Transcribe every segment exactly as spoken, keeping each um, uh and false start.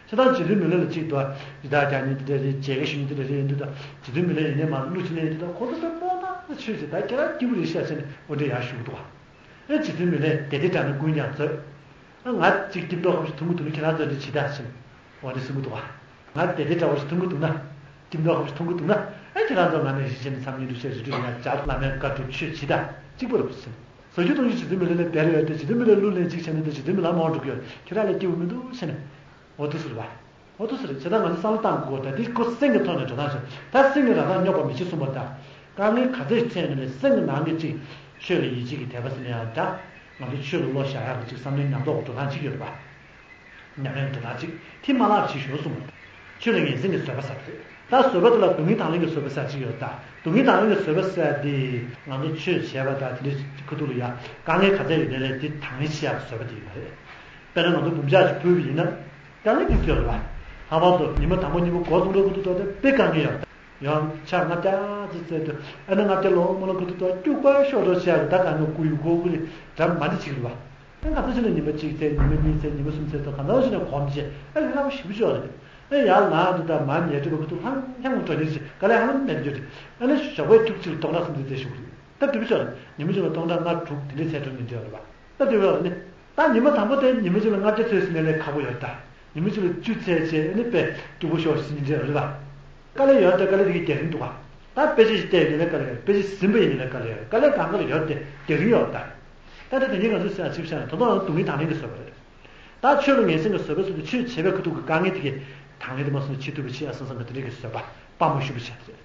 ཁྱེད་རང་རྗེ་བཙུན་མི་ལ་ལ་གཅིག་འདུག་ཡི་དྭགས་རྒྱག་མཁན་དེ་འདྲ་རེད། མཇལ་ཁ་ཞུ་མཁན་དེ་འདྲ་རེད། ཡིན་དུས་ད་རྗེ་བཙུན་མི་ལ་ཡིན་ནའི་མ་གླུ་ཅིག་ལེན་ཡིན་དུས་ད་ཁོ་ཚོ་དཔེ་སྤོང་ཐག་ཆོད་ཅིག་ད་ཁྱེད་རང་སྐྱིད་པོ་རེད་ཤག་ཟེར་ནས་འོ་འདྲ་ཡར་ཞུ་གི་འདུག་བ། ཨེ་རྗེ་བཙུན་མི་ལས་དེ་དེ་འདྲ་ནི་ཀུན་ཀྱང་མཛོད། ཨ་ང་གཅིག་སྐྱིད་མདོག་ཁ་པོ་ཞིག་མཐོང་གི་འདུག་ན་ཁྱེད་རང་ཚོ་འདི་བྱེད་ད་ཟེར་ནས་འོ་འདི་གསུང་གི་འདུག་བ། ང་དེ་དེ་འདྲ་བོ་ཞིག་མཐོང་གི་འདུག་ན། སྐྱིད་མདོག་ཁ་པོ་ཞིག་མཐོང་གི་འདུག་ན། ཨ་ཁྱེད་རང་ཚོ་ང་ནས་གཞི་བྱས་ནས་མཚམས་སྙིང་བྲོ་བྱས་རི་ཁྲོད་ཡར་བཅར། བླ་མའི་བཀའ་སྒྲུབ་ཆོས་བྱེད་ད་གཅིག་པ་རེད་ཟེར་ནས། ཟ་རྒྱུ་འཐུང་རྒྱུ་རྗེ་བཙུན་མི་ལ་ལས་སྦྱར་ཡོད་དེ་རྗེ་བཙུན་མི་ལ་གླུ་ལེན་གཅིག་བྱས་ན་དེ་རྗེ་བཙུན་མི་ལ་མང་འགྲོ་གི་ཡོད། ཁྱོད་རང་ལ་སྐྱིད་པོ་མི་འདུག་ཟེར་ནས་འོ་འདུག་ཟེར་བ། འོ་འདུག་ཟེར་བྱས་ད་ང་ཚོ་བསམ་བློ་བཏང་དགོས་ད་འདི་ཁོ་སེམས་ཀྱི་ཐོག་ནས་འགྲོ་སྟངས་ཤིག་ད་སེམས་ཀྱི་རང་སྣང་རྙོག་པ་མི་བྱེད་གསུངས་པ་ད། དཀའ་ངལ་ག་ཚོད་འཕྲད་ན་ནས་སེམས་ཀྱི་ནང་གི་གཅིག་ཆོས་ལ་ཡིད་ཆེས་ཀྱི་དད་པ་ཟེར་ན་ཡང་འདྲ། ང་ཚོ་ཆོས་ལ་བློ་བཞག་ཡག་གི་གཅིག་བསམ་བློའི་ཉམས་རྟོགས་ཀྱི་འགྲོ་སྟངས་གཅིག་ཡོད་རེད་པ། ཉམས་ལེན་འགྲོ་སྟངས་གཅིག་དེ་མ་བརླག་བྱེད་ཤོག་གསུངས་པ། ཆོས་ལ་ངན་སེམས་ཀྱི་བཟོད་པ་ཟེར་བ་རེད། ད་བཟོད་པ་དེ་ལ་སྡུག་བསྔལ་དང་ལེན་གྱི་བཟོད་པ་ཟེར་གཅིག་ཡོད་ད། སྡུག་བསྔལ་དང་ལེན་གྱི་བཟོད་པ་ཟེར་དེ་ང་ཚོ་ཆོས་བྱས་པ་དང་དེ་འདྲའི་ཁ་ཐུག་ལ་ཡ་དཀའ་ངལ་ག་ཚད་ཡོད་ནའི་ལས་དེ་དང་ལེན་བྱེད་ཡག་གི་བཟོད་པ་དེ་ཡིན་པ་རེད། དཔེར་ན་ང་ཚོ་འབུམ་ཕྱག་ཅིག་ཕུལ་བ་ཡིན་ན། དཀའ་ངལ་གྱི་ཚོད་རེད་བ། ལྷག་པར་དུ་ཉི་མ་དང་པོ་གཉིས་པོ་འགོ་བཙུགས་འགྲོ་གི་འདུག་ད་དཔེ་དཀའ་ངལ་ཡོད། ཡང་ཕྱག་ལྔ་བརྒྱ་ཙམ་བཙལ་དུས་ཨ་ནི་ལྔ་བརྒྱ་ལོ་མ་ལོ་གི་འདུག་ད་སྐྱུག་པ་ཤོར་འགྲོ་བྱས་ད་དཀའ་ངལ་ཀུ་ཡུ་གོ་གུ་ལི་འདྲ་མ་འདི་བྱེད་ཀྱི་རེད་བ། ཨ་ང་ཚོ་ཕྱིན་ན་ཉི་མ་གཅིག་བཙལ་ཉི་མ་གཉིས་བཙལ་ཉི་མ་གསུམ་བཙལ་དུས་གང་ལྟར་ཕྱིན་ན་གོམས་བྱས་ཨ་ལས་སླ་པོ་ཞེ་པོ་ཅིག་ཡོད་རེད། ཨ་ཡར་ལངས་འདུག་ད་མར་ཉལ་སྒྲིག་པ་གི་འདུག་ལྷང་ལྷང་འགྲོ་ཉེར་ཅིག་ག་ལས་ཧ་ལམ་མེད་འགྱུར་རེད། ཨ་ནི་ཞོགས་པའི་ཆུ་ཚོད་གཅིག་ལ་སྟོང་ཕྲག་སུམ་ཅུ་བཙལ་ཞུ་གི་རེད། སྟབས་བདེ་པོ་ཅིག་ཡོད་རེད། ཉི་མ་གཅིག་ལ་སྟོང་ཕྲག་ལྔ་དྲུག་དེ་འདྲའི་བཙལ་འགྲོ་ཉེར་ཅིག་ཡོད་རེད་བ། སྟབས་བདེ་པོ་ཡོད་རེད་ནི། ད་ཉི་མ་དང་པོ་དེ་ཉི་མ་གཅིག་ལ་ལྔ་བརྒྱ་བཙལ་ཟིན་ནའི་ལས་ཁག་པོ་ཡོད་རེད་ད། ཉི་མ་གཅིག་ལ་བཅུ་བཙལ་བྱས་ཨ་ནི་དཔེ་སྐྱུག་པོ་ཤོར་ཟིན་ཉེར་ཅིག་ཡོད་རེད་བ། དཀའ་ལས་ཡོད་རེད་ད། དཀའ་ལས་དེ་གའི་རྒྱག་རིན་འདུག་ག་ད་དཔེ་ཆ་ཞིག་བལྟས་ཡིན་ནའི་དཀའ་ལས་ཡོད་རེད། དཔེ་ཆ་ཟིན་པ་ཡིན་ནའི་དཀའ་ལས་ཡོད་རེད། དཀའ་ལས་གང་ག་ལ་ཡོད་རེད་དེ་རྒྱག་རིན་ཡོད་རེད་ད། ད་ལྟ་དེ་ཉིད་ང་ཚོས་ཟེར་ཡ་ཅིག་བྱས་ན་ད་དུང་ང་ཚོ་སྡུག་བསྔལ་དང་ལེན་གྱི་བཟོད་པ་རེད། ད་ཆོས་ལ་ངན་སེམས་ཀྱི་བཟོད་པ་ཟེར་དུས་ཆོས་བྱེད་པའི་ཁ་ཐུག་གི་དཀའ་ངལ་དེ་གའི་དང་ལེན་དེ་མ་སོང་ན་ཆེ་ཐུབ་པ་བྱེད་ཡ་སང་སང་གི་དེ་འདྲ་གི་བཟོད་པ་དཔའ་མོ་ཞུ་བ་བྱས་ཏེ།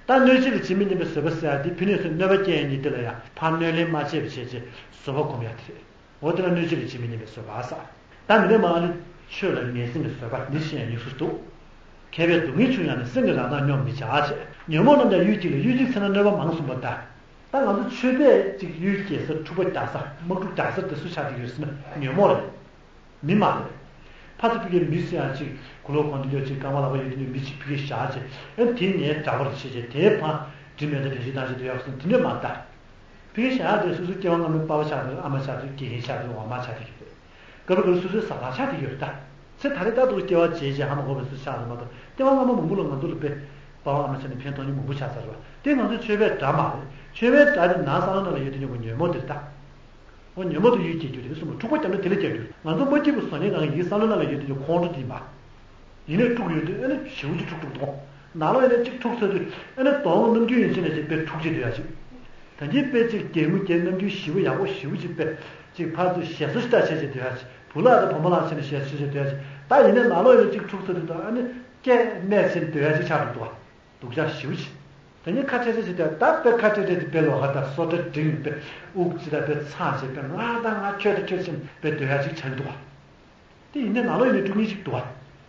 ད་གནོད་བྱེད་ལ་ཇི་མི་སྙམ་པའི་བཟོད་པ་ཟེར་ཡ་དེ་ཕན་གནོད་སོགས་གནོད་པ་སྐྱེལ་ཡ་ཉིད་དེ་ལ་ཡང་ཕར་གནོད་ལན་མ་བྱས་པ་བྱས་རྗེས་བཟོད་པ་སྒོམ་ཡ་དེ་རེད། འོ་དེ་ལ་གནོད་བྱེད་ལ་ཇི་མི་སྙམ་པའི་བཟོད་པ་ཟེར། ད་མི་ལས་མང་ནི་ཆོས་ལ་ངན་སེམས་ཀྱི་བཟོད་པ་འདི་བཤད་ཡ་ཉེར་གསུམ་འདུག་མཁས་པས་སྡུག་བསྔལ་ཆུང་ཡང་ནི་སེམས་ཀྱི་རང་མདངས་སྙོམས་མི་བྱ་ཞེས། ཉོན་མོངས་རྣམས་ཀྱང་གཡུལ་གྱིས་ལ་གཡུལ་གྱིས་འཚེ་ན་གནོད་པ་མང་གསུངས་པ་ལྟར། ད་ང་ཚོ་ཆོས་པས་ཅིག་གཡུལ་སྐྱེལ་ས་འཁྲུག་པ་རྒྱག་ས་དམག་འཁྲུག་རྒྱག་ས་དེ་སུ་ཆགས་བསྡད་ཀྱི་ཡོད་ཟེར་ན་ཉོན་མོངས་རེད། མི་མ་རེད། ཕ་ཚ་ཕ་གིའི་མི་ཟེར་ཡང་ཅིག་གུ་ལོ་གོན་འདི་ལོ་ཅིག་རྐང་པ་ལག་པ་ཡོད་དུས་མི་ཅིག་ཕ་གིར་བཞག་ཅིག་ཨ་དེ་ངའི་འདྲ་པར་བྱེད་ཅིག་དེའི་ཕ་དྲི་མེད་དང་དྲི་ཞིག་དང་ཞིག་ཏུ་ཡག་སོང་དེ་འདྲ་མ་ལྟ། ཕ་གིར་བཞག་དེ་སོ་སོའི་སྐྱེ་བ་སྔ་མའི་པ་ཕ་ཆགས་དུས་ཨ་མ་ཆགས་དུས་དགེ་རྒན་ཆགས་དུས་འོག་མ་ཆགས་དུས་ཡོད་རེད། སྐབས་རེ་སྐབས་རེ་སོ་སོའི་བཟའ་ཟླ་ཆགས་དུས་ཡོད་རེད་ད། ཚེ་ད་རེས་ད་དུ་སྐྱེ་བ་བྱེད་ཅེས་ཧ་མ་གོ་བའི་སུ་ཆགས་རེད་མ་གཏོགས་སྐྱེ་བ་སྔ་མ་མང་པོ་ལ་ང་ཚོ་ལ་དཔེ་པ་ཕ་ཨ་མ་ཆགས་ནས་ཕན་ཐོགས་ནི་མང་པོ་ཆགས་ཚར་རེད་བ། དེ་ང་ཚོའི་ཆོས་པའི་དགྲ་མ་རེད། ཆོས་པའི་དགྲ་དེ་ནང་བསམ་བློ་ནང་ལ་ཡོད་དུས་ཉོན་མོངས་ཉོན་མོངས་དེ་རེད་ད། འོ་ཉོན་མོངས་དེ་གཡུལ་སྐྱེལ་རྒྱུ་རེད་གསུངས་པ་འཁྲུག་པ་བརྒྱབ་ན་དེ་ལས་སྐྱེལ་རྒྱུ་རེད། ང་ཚོ་མ་སྐྱིད་པའི་བཟོ་ཉེས་གང་ཡིན་བསམ་བློ་ནང་ལ་ཡོད་དུས་ཁོང་ཁྲོ་དེ་ཡིན་པ། ཡིན་ནའི་དཀྲུག་ཡོང་དུས་ཨ་ནི་ཞེ་པོ་ཅིག་དཀྲུག་དཀྲུག་གཏོང་། ནང་ལོགས་ཡིན་ནའི་གཅིག་འཁྲུག་ཚར་དུས་ཨ་ནི་གདོང་རྣམ་འགྱུར་ཡིན་ཕྱིན་ནས་ཅིག་དཔེ་འཁྲུག་བྱེད་སྡོད་ཡ་ཅིག་ད་གིན་དཔེ་ཅིག་སྒེར་ངོ་སྒེར་རྣམ་འགྱུར་ཞི་བ་ཡག་པོ་ཞེ་པོ་ཅིག་དཔེ་ཅིག་ཕར་ཚུར་ཞེ་སོ་ཞིག་ལྟ་བྱེད་བྱེད་སྡོད་ཡ་ཅིག་བུ་ལག་དང་བུ་མོ་ལག་བྱས་ནས་ཞེ་སོ་ཞིག་སྡོད་ཡ་ཅིག་ད་ཡིན་ནའི་ནང་ལོགས་ཡིན་ནའི་གཅིག་འཁྲུག་ཚར་དུས་ད་ཨ་ནི་སྐད་སྨྲས་བྱས་ནས་སྡོད་ཡ་ཅིག་ཆགས་འགྲོ་འདུག་བ། སྡུག་ཅག་ཞེ་པོ་ཅིག་ད་ནི་ཁ་ཁྲེ་ཁྲེ་ཞིག་སྡོད་ད་དཔེ་ཁ་ཁྲེ་ཁྲེ་དེ་དཔེ་ལོགས་ཀ་དང་སོ་ཏ་འབྲིང་དཔེ་དབུགས་ཅི་ད་དཔེ་ཚང་བྱས་དཔེ་ང་དང་ང་ཁྱོད་དང་ཁྱོད་བྱས་ནས་དཔེ་སྡོད་ཡ་ཅིག་ཆགས་ཀྱི་འདུག་བ། དེ་ཡིན་ནའི་ནང་ལོགས་ཡིན་ནའི་དཀྲུག་མཁན་ཞིག་འདུག་བ།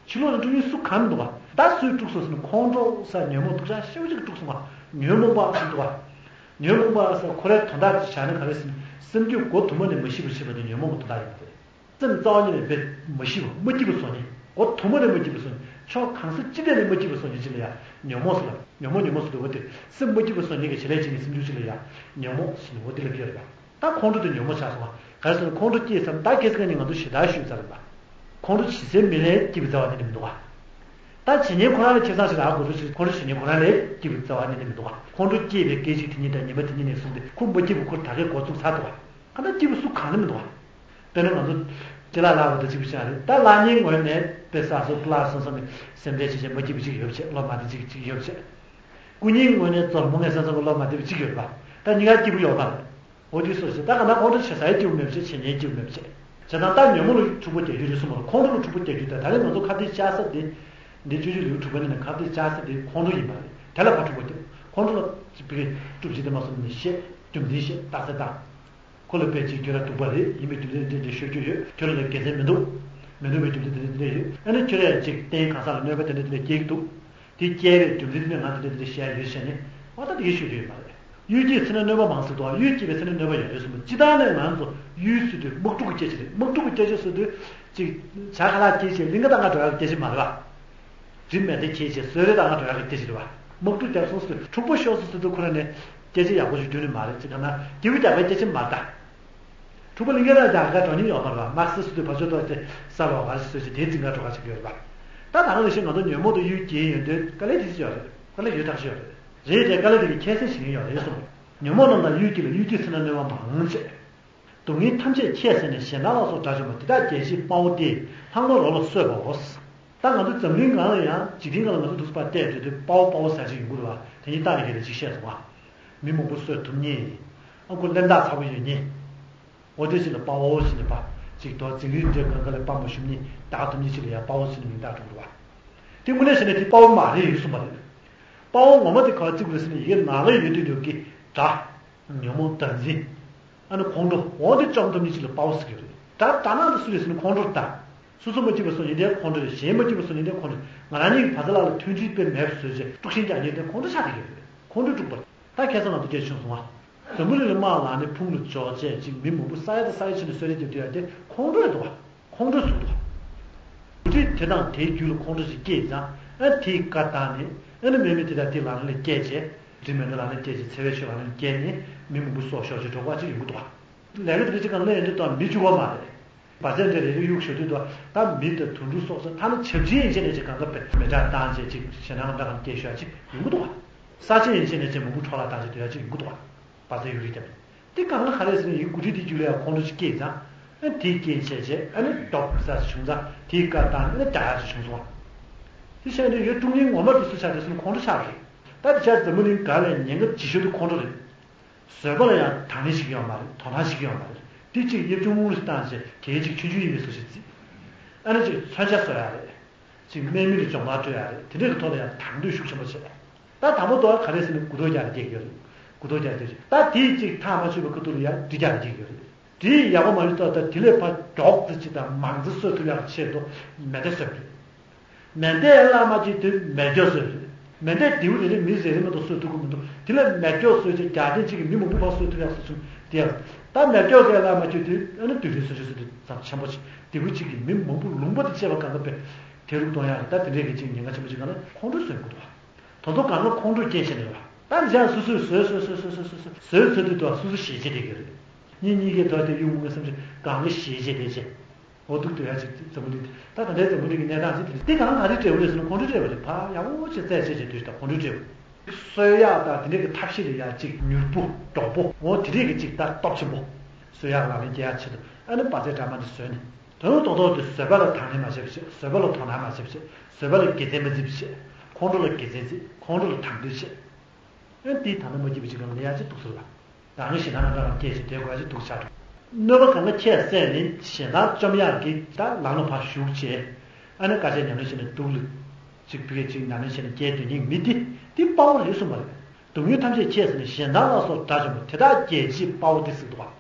ཕྱི་ལོགས་ལ་དཀྲུག་མཁན་སུ་གང་མི་འདུག་བ། ད་སུས་དཀྲུགས་སོང་ཟེར་ན་ཁོང་ཁྲོ་ཟེར་ཉོན་མོངས་སྡུག་ཅག་ཞེ་པོ་ཅིག་གིས་དཀྲུགས་སོང་བ། ཉོན་མོངས་པ་ཟེར་འདུག་བ། ཉོན་མོངས་པ་ཟེར་ཁོ་རའི་དོན་དག་ཅིག་བཞག་ན་ག་རེ་ཟེར་ན་སེམས་རྒྱུད་མགོ་དུ་མ་ནས་མ་ཞི་བར་བྱེད་པ་དེ་ཉོན་མོངས་ཀྱི་དོན་དག་ཡིན་པ་རེད། སེམས་རྩ་བ་ཉིད་ནས་དཔེ་མ་ཞི་བ་མ་སྐྱིད་པ་བཟོ་མཁན། མགོ་དུ་མ་ནས་མ་སྐྱིད་པ་བཟོ་མཁན། ཕྱོགས་གང་ས་ཅི་ཐད་ནས་མ་སྐྱིད་པ་བཟོ་མཁན་ཅིག་ལ་ཡ་ཉོན་མོངས་ཟེར་ལ། ཉོན་མོངས་ཉོན་མོངས་ཟེར་དུས་འོ་དེ་སེམས་མ་སྐྱིད་པ་བཟོ་མཁན་གྱི་བྱེད་ལས་བྱེད་མཁན་སེམས་རྒྱུད་ཅིག་ལ་ཡ་ཉོན་མོངས་ཟེར་ནས་འོ་དེ་ལབ་ཀྱི་ཡོད་རེད་པ། ད་ཁོང་ཁྲོ་དེ་ཉོན་མོངས་ཆགས་སོང་བ། ག་རེ་ཟེར་ན་ཁོང་ཁྲོ་སྐྱེས་ཙང་ད་སྐྱེས་ཚེ་ནི་ང་ཚོ་ཞེ་དྲག་ཤོས་ཚར་རེད་པ། ཁོང་ཁྲོ་བྱེད་སའི་མི་ལས་སྐྱིད་པའི་རྩ་བ་ཉིད་ནས་མི་འདུག་ག་ད་བྱེད་མཁན་ཁོ་རང་ལ་ཁེ་བཟང་ཞིག་རག་དགོས་རེད་ཟེར་ཁོང་ཁྲོ་བྱེད་མཁན་ཁོ་རང་ལས་སྐྱིད་པའི་རྩ་བ་ཉིད་ནས་མི་འདུག་ག་ཁོང་ཁྲོ་སྐྱེས་པའི་སྐད་ཅིག་དེ་ཉིད་དང་ཉིན་པ་དེ་ཉིད་ནས་བཟུང་སྟེ་ཁོ་མ་སྐྱིད་པ་ཁོ་ད་གས་འགོ་བཙུགས་ཚར་འདུག་ག་གང་ལྟར་སྐྱིད་པ་སུ་གང་ལ་མི་འདུག་བ། དཔེར་ན་ང་ཚོ་ཅི་ལ་ལ་བ་དང་གཅིག་པ་ཅང་རེད། ད་ལག་གཉིས་ངོས་ནས་དཔེ་བསགས་སོ་ལ་སོང་སོང་གི་སེམས་ཁྲལ་བྱེད་བྱེད་མ་སྐྱིད་པ་གཅིག་ཡོད་བྱེད་བློ་མ་བདེ་གཅིག་གཅིག་ཡོད་བྱེད། སྐུ་ཉིད་ངོས་ནས་ཙོར་མོ་ངས་སེམས་སོང་གི་བློ་མ་བདེ་བ་གཅིག་ཡོད་པ། ད་གཉིས་ཀ་སྐྱིད་པོ་ཡོད་པ་རེད། འོ་དེ་སོ་ཞེས་ད་ག་ན་ཁོང་ཁྲོ་བྱེད་སའི་སྐྱིད་པོ་མེད་བྱེད་བྱེད་ཉེན་སྐྱིད་པོ་མེད་བྱེད། བྱེད་དང་ད་ཉོན་མོངས་ལ་འཁྲུག་པོ་རྒྱག་རྒྱུ་རེད་གསུངས་པ་ལ་ཁོང་ཁྲོ་ལ་འཁྲུག་པོ་རྒྱག་རྒྱུ་ད་ད་རེས་ང་ཚོ་ཁ་གཏད་བཅག་ས་དེ། འདི་བཅུ་བཅུ་ལེའུ་དྲུག་པ་ནས་ནས་ཁ་གཏད་བཅག་ས་དེ་ཁོང་ཁྲོ་ཡིན་པ་རེད། དེ་ལ་ཕར་འཁྲུག་པོ་རྒྱག་ཁོང་ཁྲོ་ལ་ཅིག་པི་ཀའི་སྒྲུབ་བྱེད་དེ་མ་སོང་ནས་བཤད་རྒྱུ་མཚན་བཤད་རྟགས་གསལ་བཏང་། ཁོ་ལ་དཔེ་ཅིག་ཁྱོད་རང་སྡུག་པ་རེད། ཡིན་པའི་རྒྱུ་མཚན་འདི་འདྲ་ཤོད་རྒྱུ་ཡོད། ཁྱོད་རང་ལ་དགེ་མཚན་མི་འདུག་མི་འདུག་པའི་རྒྱུ་མཚན་འདི་འདྲ་འདི་འདྲ་ཡོད། ཨ་ནི་ཁྱོད་རང་ཅིག་རྟེན་གང་ཟག་ལ་གནོད་པ་དེ་འདྲ་འདི་འདྲ་སྐྱེལ་གྱི་འདུག་དེ་སྐྱེལ་བའི་རྒྱུ་མཚན་འདི་འདྲ་ང་འདི་འདྲ་འདི་འདྲ་བཤད་ཡོད་བཤད་ནས་འོ་ད་དེ་གའི་ཤོད་རྒྱུ་ཡོད་མ་རེད། གཡུལ་སྐྱེས་ཚེ་ན་གནོད་པ་མང་ཟེར་འདུག་གཡུལ་སྐྱེས་པའི་ཚེ་ན་གནོད་པ་ཡོད་རེད་གསུངས་པ་སྤྱི་བཏང་ནས་ང་ཚོ་གཡུལ་ཟེར་དུས་དམག་འཁྲུག་གི་སྐད་ཆ་རེད། དམག་འཁྲུག་གི་སྐད་ཆ་ཟེར་དུས་ཅིག་བྱ་ཁ་ལག་སྐྱེས་བྱས་གླིང་ག་ད་ང་འགྲོ་ཡག་གི་སྐད་ཆ་མ་རེད་བ། རི་མེ་ཏེ་ཁྱེད་ཀྱིས་གསོད་རེས་དང་འགྲོ་ཡག་གི་སྐད་ཆ་རེད་བ། དམག་འཁྲུག་རྒྱག་སོང་ཟེར་འཁྲུག་པ་ཤོར་སོང་ཟེར་དུས་ཁོ་རང་ནས་སྐད་ཆ་ཡག་པོ་ཞིག་བརྗོད་ནི་མ་རེད། ཅི་ག་ན་སྐྱིད་པོ་རྒྱག་པའི་སྐད་ཆ་མ་རེད་ད། འཁྲུག་པ་གླིང་ག་ལ་རྒྱག་ག་འགྲོ་ནི་ཡོད་མ་རེད་བ། དམག་སེ་ཟེར་དུས་ཕར་ཕྱོགས་ཐོག་ཅེ་ས་ལོག་ག་རེ་ཟེར་ཅིག་དེའི་འཛིན་གྲྭ་འགྲོ་ག་ཅིག་ཡོད་རེད་བ། ད་ད་ག་ནང་བཞིན་ང་ཚོ་ཉོན་མོངས་དང་གཡུལ་འགྱེད་ཡོང་དུས་དཀའ་ལས་དེ་ཅི་ཡོད་རེད། དཀའ་ལས་ཡོད་ཐག་ཆོད་ཡོད་རེད། རེད་དེ་དཀའ་ལས་དེ་གི་ཁྱད་གསོད་བྱེད་མཁན་ཡོད་རེད་གསུངས། ཉོན་མོངས་རྣམས་དང་གཡུལ་འགྱེད་ལ། གཡུལ་འགྱེད་ཚེ་ན་གནོད་པ་མང་ཆེ། སྡུག་བསྔལ་ཐམས་ཅད་ཁྱེད་བསད་ནས། གཞན་དག་ལ་སོགས་དགྲ་བཅོམ་པ། དེ་དག་རྒྱལ་བྱེད་དཔའ་བོ་སྟེ། ལྷག་མ་རོ་ལ་གསོད་པའོ། ད་ང་ཚོ་འཛམ་གླིང་སྒང་ལ་ཡང་འཇིག་རྟེན་སྒང་ལ་ང་ཚོ་འདུག་སེ་ཕར་བལྟས་དུས་དཔའ་བོ་དཔའ་བོ་ཟེར་ཅིག་ཡོང་གི་རེད་བ། དེ་ཉིད་རྟག་ཡིན་གྱི་རེད་ཅིག་བཤད་སོང་བ། མི་མང་པོ་གསོད་ཐུབ་མཁན། ཨ་ཁུ་གླེན་རྟགས་ཚ་པོ་ཡོད་མཁན། འོ་དེ་ཅིག་ལ་དཔའ་བོ་ཟེར་ནས་པ། ཅིག་དོ་འཛིང་རིགས་འདྲ་གང་ག་ལ་དཔའ་མ་ཞུམ་ནས་བདག་ཐུབ་མཁན་ཅིག་ལ་ཡང་དཔའ་བོ་ཟེར་ནས་མིང་བཏགས་འགྲོ་གི་རེད་བ། དེ་དངོས་གནས་བྱས་ན་དེ་དཔའ་བོ་མ་རེད་ཡོད་གསུངས་པ་རེད། དཔའ་བོ་ངོ་མ་དེ་ག་བར་བརྩི་དགོས་ཟེར་ན་ཡི་གེ་ནང་ལ་ཡོད་དུས་འདུག་གི་དགྲ། ཉོན་མོངས་བདག་འཛིན། ཨ་ནི་ཁོང་ཁྲོ། འོ་དེ་བཅོམ་ཐུབ་མཁན་ཅིག་ལ་དཔའ་བོ་ཟེར་གྱི་རེད། དགྲ་དགྲ་ནང་དུ་སུ་རེད་ཟེར་ན་ཁོང་ཁྲོ་རེད་ད། སོ་སོ་མ་སྐྱིད་པ་བཟོ་ཉིན་དེ་ཁོང་ཁྲོ་རེད། གཞན་མ་སྐྱིད་པ་བཟོ་ཉིན་དེ་ཁོང་ཁྲོ་རེད། ང་རང་ཉིད་ཀྱི་བར་ཆད་ལ་ལ་མཐུན་སྒྲིལ་དཔེ་མེད་པ་བཟོས་རྗེས་དཀྲུག་ཤིང་རྒྱག་ཉིན་དེ་ཁོང་ཁྲོ་ཆགས་བསྡད་ཀྱི་རེད། ཁོང་ཁྲོ་དཀྲུགས་པ། ད་ཁ་སང་ང་ཚོ་སྐད་ཆ་བྱུང་སོང་ང་། འཛམ་བུ་གླིང་ལ་དམག་ལངས་ནས་ཕུང་ལ་འཇོག་བྱས་ཅིག་མི་མང་པོ་ས་ཡ་དང་ས་ཡ་ཕྱིན་ནས་གསོད་རེས་བྱེད་དུས་ཡ་དེ་ཁོང་ཁྲོ་རེད་འདུག་བ། ཁོང་ཁྲོ་ཟུག་འདུག་བ། འགོ་ཁྲིད་དེ་དང་དེའི་རྒྱུད་ལ་ཁོང་ཁྲོ་ཞིག་སྐྱེས་ཙང་། ཨ་དེའི་བཀའ་བཏང་ནས། ཨ་ནི་མེ་མེ་དེ་དང་དེ་ལག་ལེན་ལ་བསྐྱལ་བྱས། དེ་མེ་མེ་ལག་ལེན་བསྐྱལ་བྱས་ཚེ་བའི་ཆོས་ལག་ལེན་བསྐྱལ་ནས་མི་མང་པོ་སྲོག་ཤོར་བྱས་འགྲོ་བ་ཅིག་ཡོང་གི་འདུག་བ། ལས་ཀ་དེ་འདྲ་ཅིག་གང་ལ་ཡོང་དུས་དང་མི་གཅིག་པོ་མ་རེད། བ་ཚན་འདྲ་རེ་རེ་གཡུག་ཞོར་དུས་དུ་ད་མི་དང་དུད་འགྲོ་སོགས་ས་ཐ་ན་བྱབས་ཆེན་ཡན་ཆད་ནས་ཅིག་གང་ག་བེད་མེ་དྲག་བཏང་བྱས་ཅིག་ཞེད་སྣང་འདྲ་གང་སྐྱེ་ཤོག་ཅིག་ཡོང་གི་འདུག་བ། ས་ཆེན་ཡན་ཆད་ནས་ཅིག་མང་པོ་འཕྲོ་བརླག་བཏང་བྱས་དུས་ཡ་ཅིག་ཡོང་གི་འདུག་བ། བ་ཚན་ཡོད་རིགས་དེ། དེ་གང་ལ་ག་རེ་ཟེར་ན་ཡིན་འགོ་ཁྲིད་དེ་རྒྱུད་ལ་ཡང་ཁོང་ཁྲོ་ཅིག་སྐྱེས་ཙང་། ཨ་དེ་སྐྱེས་བྱས་རྗེས་ཨ་ནི་ལྡོག་ས་ཅིག་བྱུང་ཙང་དེའི་བཀའ་བཏང་ནས་ཨ་ནི་དགྲ་ཡ་ཅིག་བྱུང་སོང་བ། དེ་བྱས་ནས་ཡོད་དཀྲུག་མཁན་ངོ་མ་དེ་སུ་ཆགས་རེད་ཟེར་ན་ཁོང་ཁྲོ་ཆགས་རེད། ད་དེ་ཆ་འཛམ་བུ་གླིང་ག་ལ་ཉེན་ཁ་ལྗིད་ཤོས་དེ་ཁོང་ཁྲོ་རེད། བཟོད་པ་ལ་ཡང་དང་ལེན་ཞིག་ཡོད་མ་རེད། དོ་སྣང་ཞིག་ཡོད་མ་རེད། དེ་གཅིག་གཡབ་ཆུང་ངུ་རེ་བཏང་བྱས་གལ་ཅིག་ཆུང་ཆུང་ཡིན་པའི་བཟོ་ཞིག་བརྩིས། ཨ་ནི་ཅིག་མཚོན་ཆ་བཟོ་ཡ་རེད། ཅིག་དམག་མི་ལ་སྦྱོང་བརྡར་སྤྲོད་ཡ་རེད། དེ་འདྲའི་གི་ཐོག་ལ་ཡང་དང་དོད་ཤུགས་ཆེན་པོ་བྱས། ད་དང་པོ་དོ་ག་རེ་ཟེར་ན་མགུ་ཏོག་རྒྱག་ནས་སྐྱེལ་གྱི་ཡོད་རེད། མགུ་ཏོག་རྒྱག་སྟེ། ད་དེའི་ཅིག་ཐག་མ་ཆོད་པའི་ཁ་ཐུག་ལ་ཡང་གྲི་རྒྱག་ནས་སྐྱེལ་གྱི་ཡོད་རེད། གྲི་ཡག་པོ་མ་ཡོད་ཙང་ད་དེ་ལས་ཕར་མགྱོགས་ཙམ་ཅིག་དང་མང་ཙམ་གསོད་ཐུབ་ཡག་ཆེད་དུ་མེ་མདའ་བཟོས་པ་རེད། མེ་མདའ་ལ་མ་ཅིག་དེ་མེ་སྒྱོགས་བཟོས་རེད། མེ་མདའ་མདེའུ་རེ་རེ་མི་རེ་རེ་མ་གཏོགས་གསོད་ཐུབ་ཀྱི་མི་འདུག་དེ་ལས་མེ་སྒྱོགས་བཟོས་ཅིག་རྒྱག་སྟེ་ཅིག་གི་མི་མང་པོ་ཕར་གསོད་ཐུབ་ཡག་བཟོ་བྱུང་དེ་ཡག་ད་མེ་སྒྱོགས་གས་ལ་མ་ཅིག་དེ་ཨ་ནི་དུས་རིང་སོ་ཅིག་སོ་དེ་ཚབས་ཆེན་པོ་ཅིག་མདེའུ་ཅིག་གི་མི་མང་པོ་ལུང་པ་དེ་བཅད་པ་གང་ག་པས་དེ་རུ་གཏོང་ཡག་རེད། ད་དེ་འདྲའི་གི་ཅིག་ཉེན་ཁ་ཆེན་པོ་ཅིག་གང་ལ་ཁོང་ཁྲོ་ཟོན་དགོས་འདུག་དོ་ཚོ་གང་ག་ཁོང་ཁྲོ་སྐྱེས་བྱས་ནས་ཡོད། ད་འཇང་སོ་སོས་བཟོས་བཟོས་བཟོས་བཟོས་བཟོས་བཟོས་བཟོས་ཚོད་དུས་དུ་སོ་སོ་ཞེད་བྱེད་བསྡད་ཀྱི་རེད། གཉིས་གཉིས་ཀའི་ཐོག་དེ་གཡུག་མུ་ག་བསམ་ཚུལ་གང་ག་ཞེད་བྱེད་བསྡད་བྱེད། འོ་འདུག་དུ་ཡ་ཅིག་འཛམ་བུ་གླིང་ད་ད་ལྟའི་འཛམ་བུ་གླིང་གི་གནས་སྟངས་ཅིག་དེ་རེད། དེ་གང་ག་ག་རེ་སྤྲད་འོས་ཟེར་ན་ཁོང་ཁྲོ་སྤྲད་པ་རེད། ཕ་ཡག་པོ་ཅིག་རྩད་བཅད་བྱས་དུས་ད་ཁོང་ཁྲོ་སྤྲད་པ་རེད། གསོད་ཡག་དང་དེ་འདྲས་ཀྱི་ཐབས་ཤེས་ལ་ཡ་ཅིག་མྱུར་པོ་མགྱོགས་པོ་འོ་དེ་འདྲས་ཀྱི་ཅིག་ད་སྟོབས་ཆེན་པོ་གསོད་ཡག་ལག་ལེན་རྒྱག་ཡག་ཆེད་དུ་ཨ་ནི་བ་ཚྭའི་འདྲ་མ་འདི་བཟོས་ནས། དོན་རྡོག་རྡོག་དེ་བཟོད་པ་ལ་དང་ལེན་མ་བྱས་པ་བྱས། བཟོད་པ་ལ་དོ་སྣང་མ་བྱས་པ་བྱས། བཟོད་པ་ལ་དགེ་མཚན་མ་བརྩིས་པ་བྱས། ཁོང་ཁྲོ་ལ་དགེ་མཚན་བརྩིས། ཁོང་ཁྲོ་ལ་དང་དོད་བྱས། ཨེ་འདིའི་ད་ལྟ་མ་སྐྱིད་པ་ཅིག་གང་ལ་ཡ་ཅིག་འདུག་ཟེར་བ། རང་གི་ཞེད་སྣང་རང་གང་སྐྱེས་ཤིང་དེ་དགོས་ཅིག་འདུག་ཆགས་འགྲོ། གནོད་པ་གང་ག་ཁྱད་བསད་ནས་ཞེ་སྡང་བཅོམ་ཡག་གི་ད་ལམ་ལ་ཕར་ཞུགས་བྱས། ཨ་ནི་དཀའ་སྤྱད་ཉམས་ལེན་བྱས་ནས་སྡུག་ལ་ཅིག་ཕ་གི་ཅིག་ཉམས་ལེན་བྱས་ནས་སྐྱེལ་སྡོད་མཁན་མི་འདི་འདི་དཔའ་བོ་རེད་གསུངས་པ་རེད། སྡུག་བསྔལ་ཐམས་ཅད་ཁྱེད་ཟེར་ནས་གཞན་དག་ལ་སོགས་དགྲ་བཅོམ་པ་དེ་དག་རྒྱལ་བྱེད་དཔའ་བོ་སྟེ་ཟེར་འདུག་བ།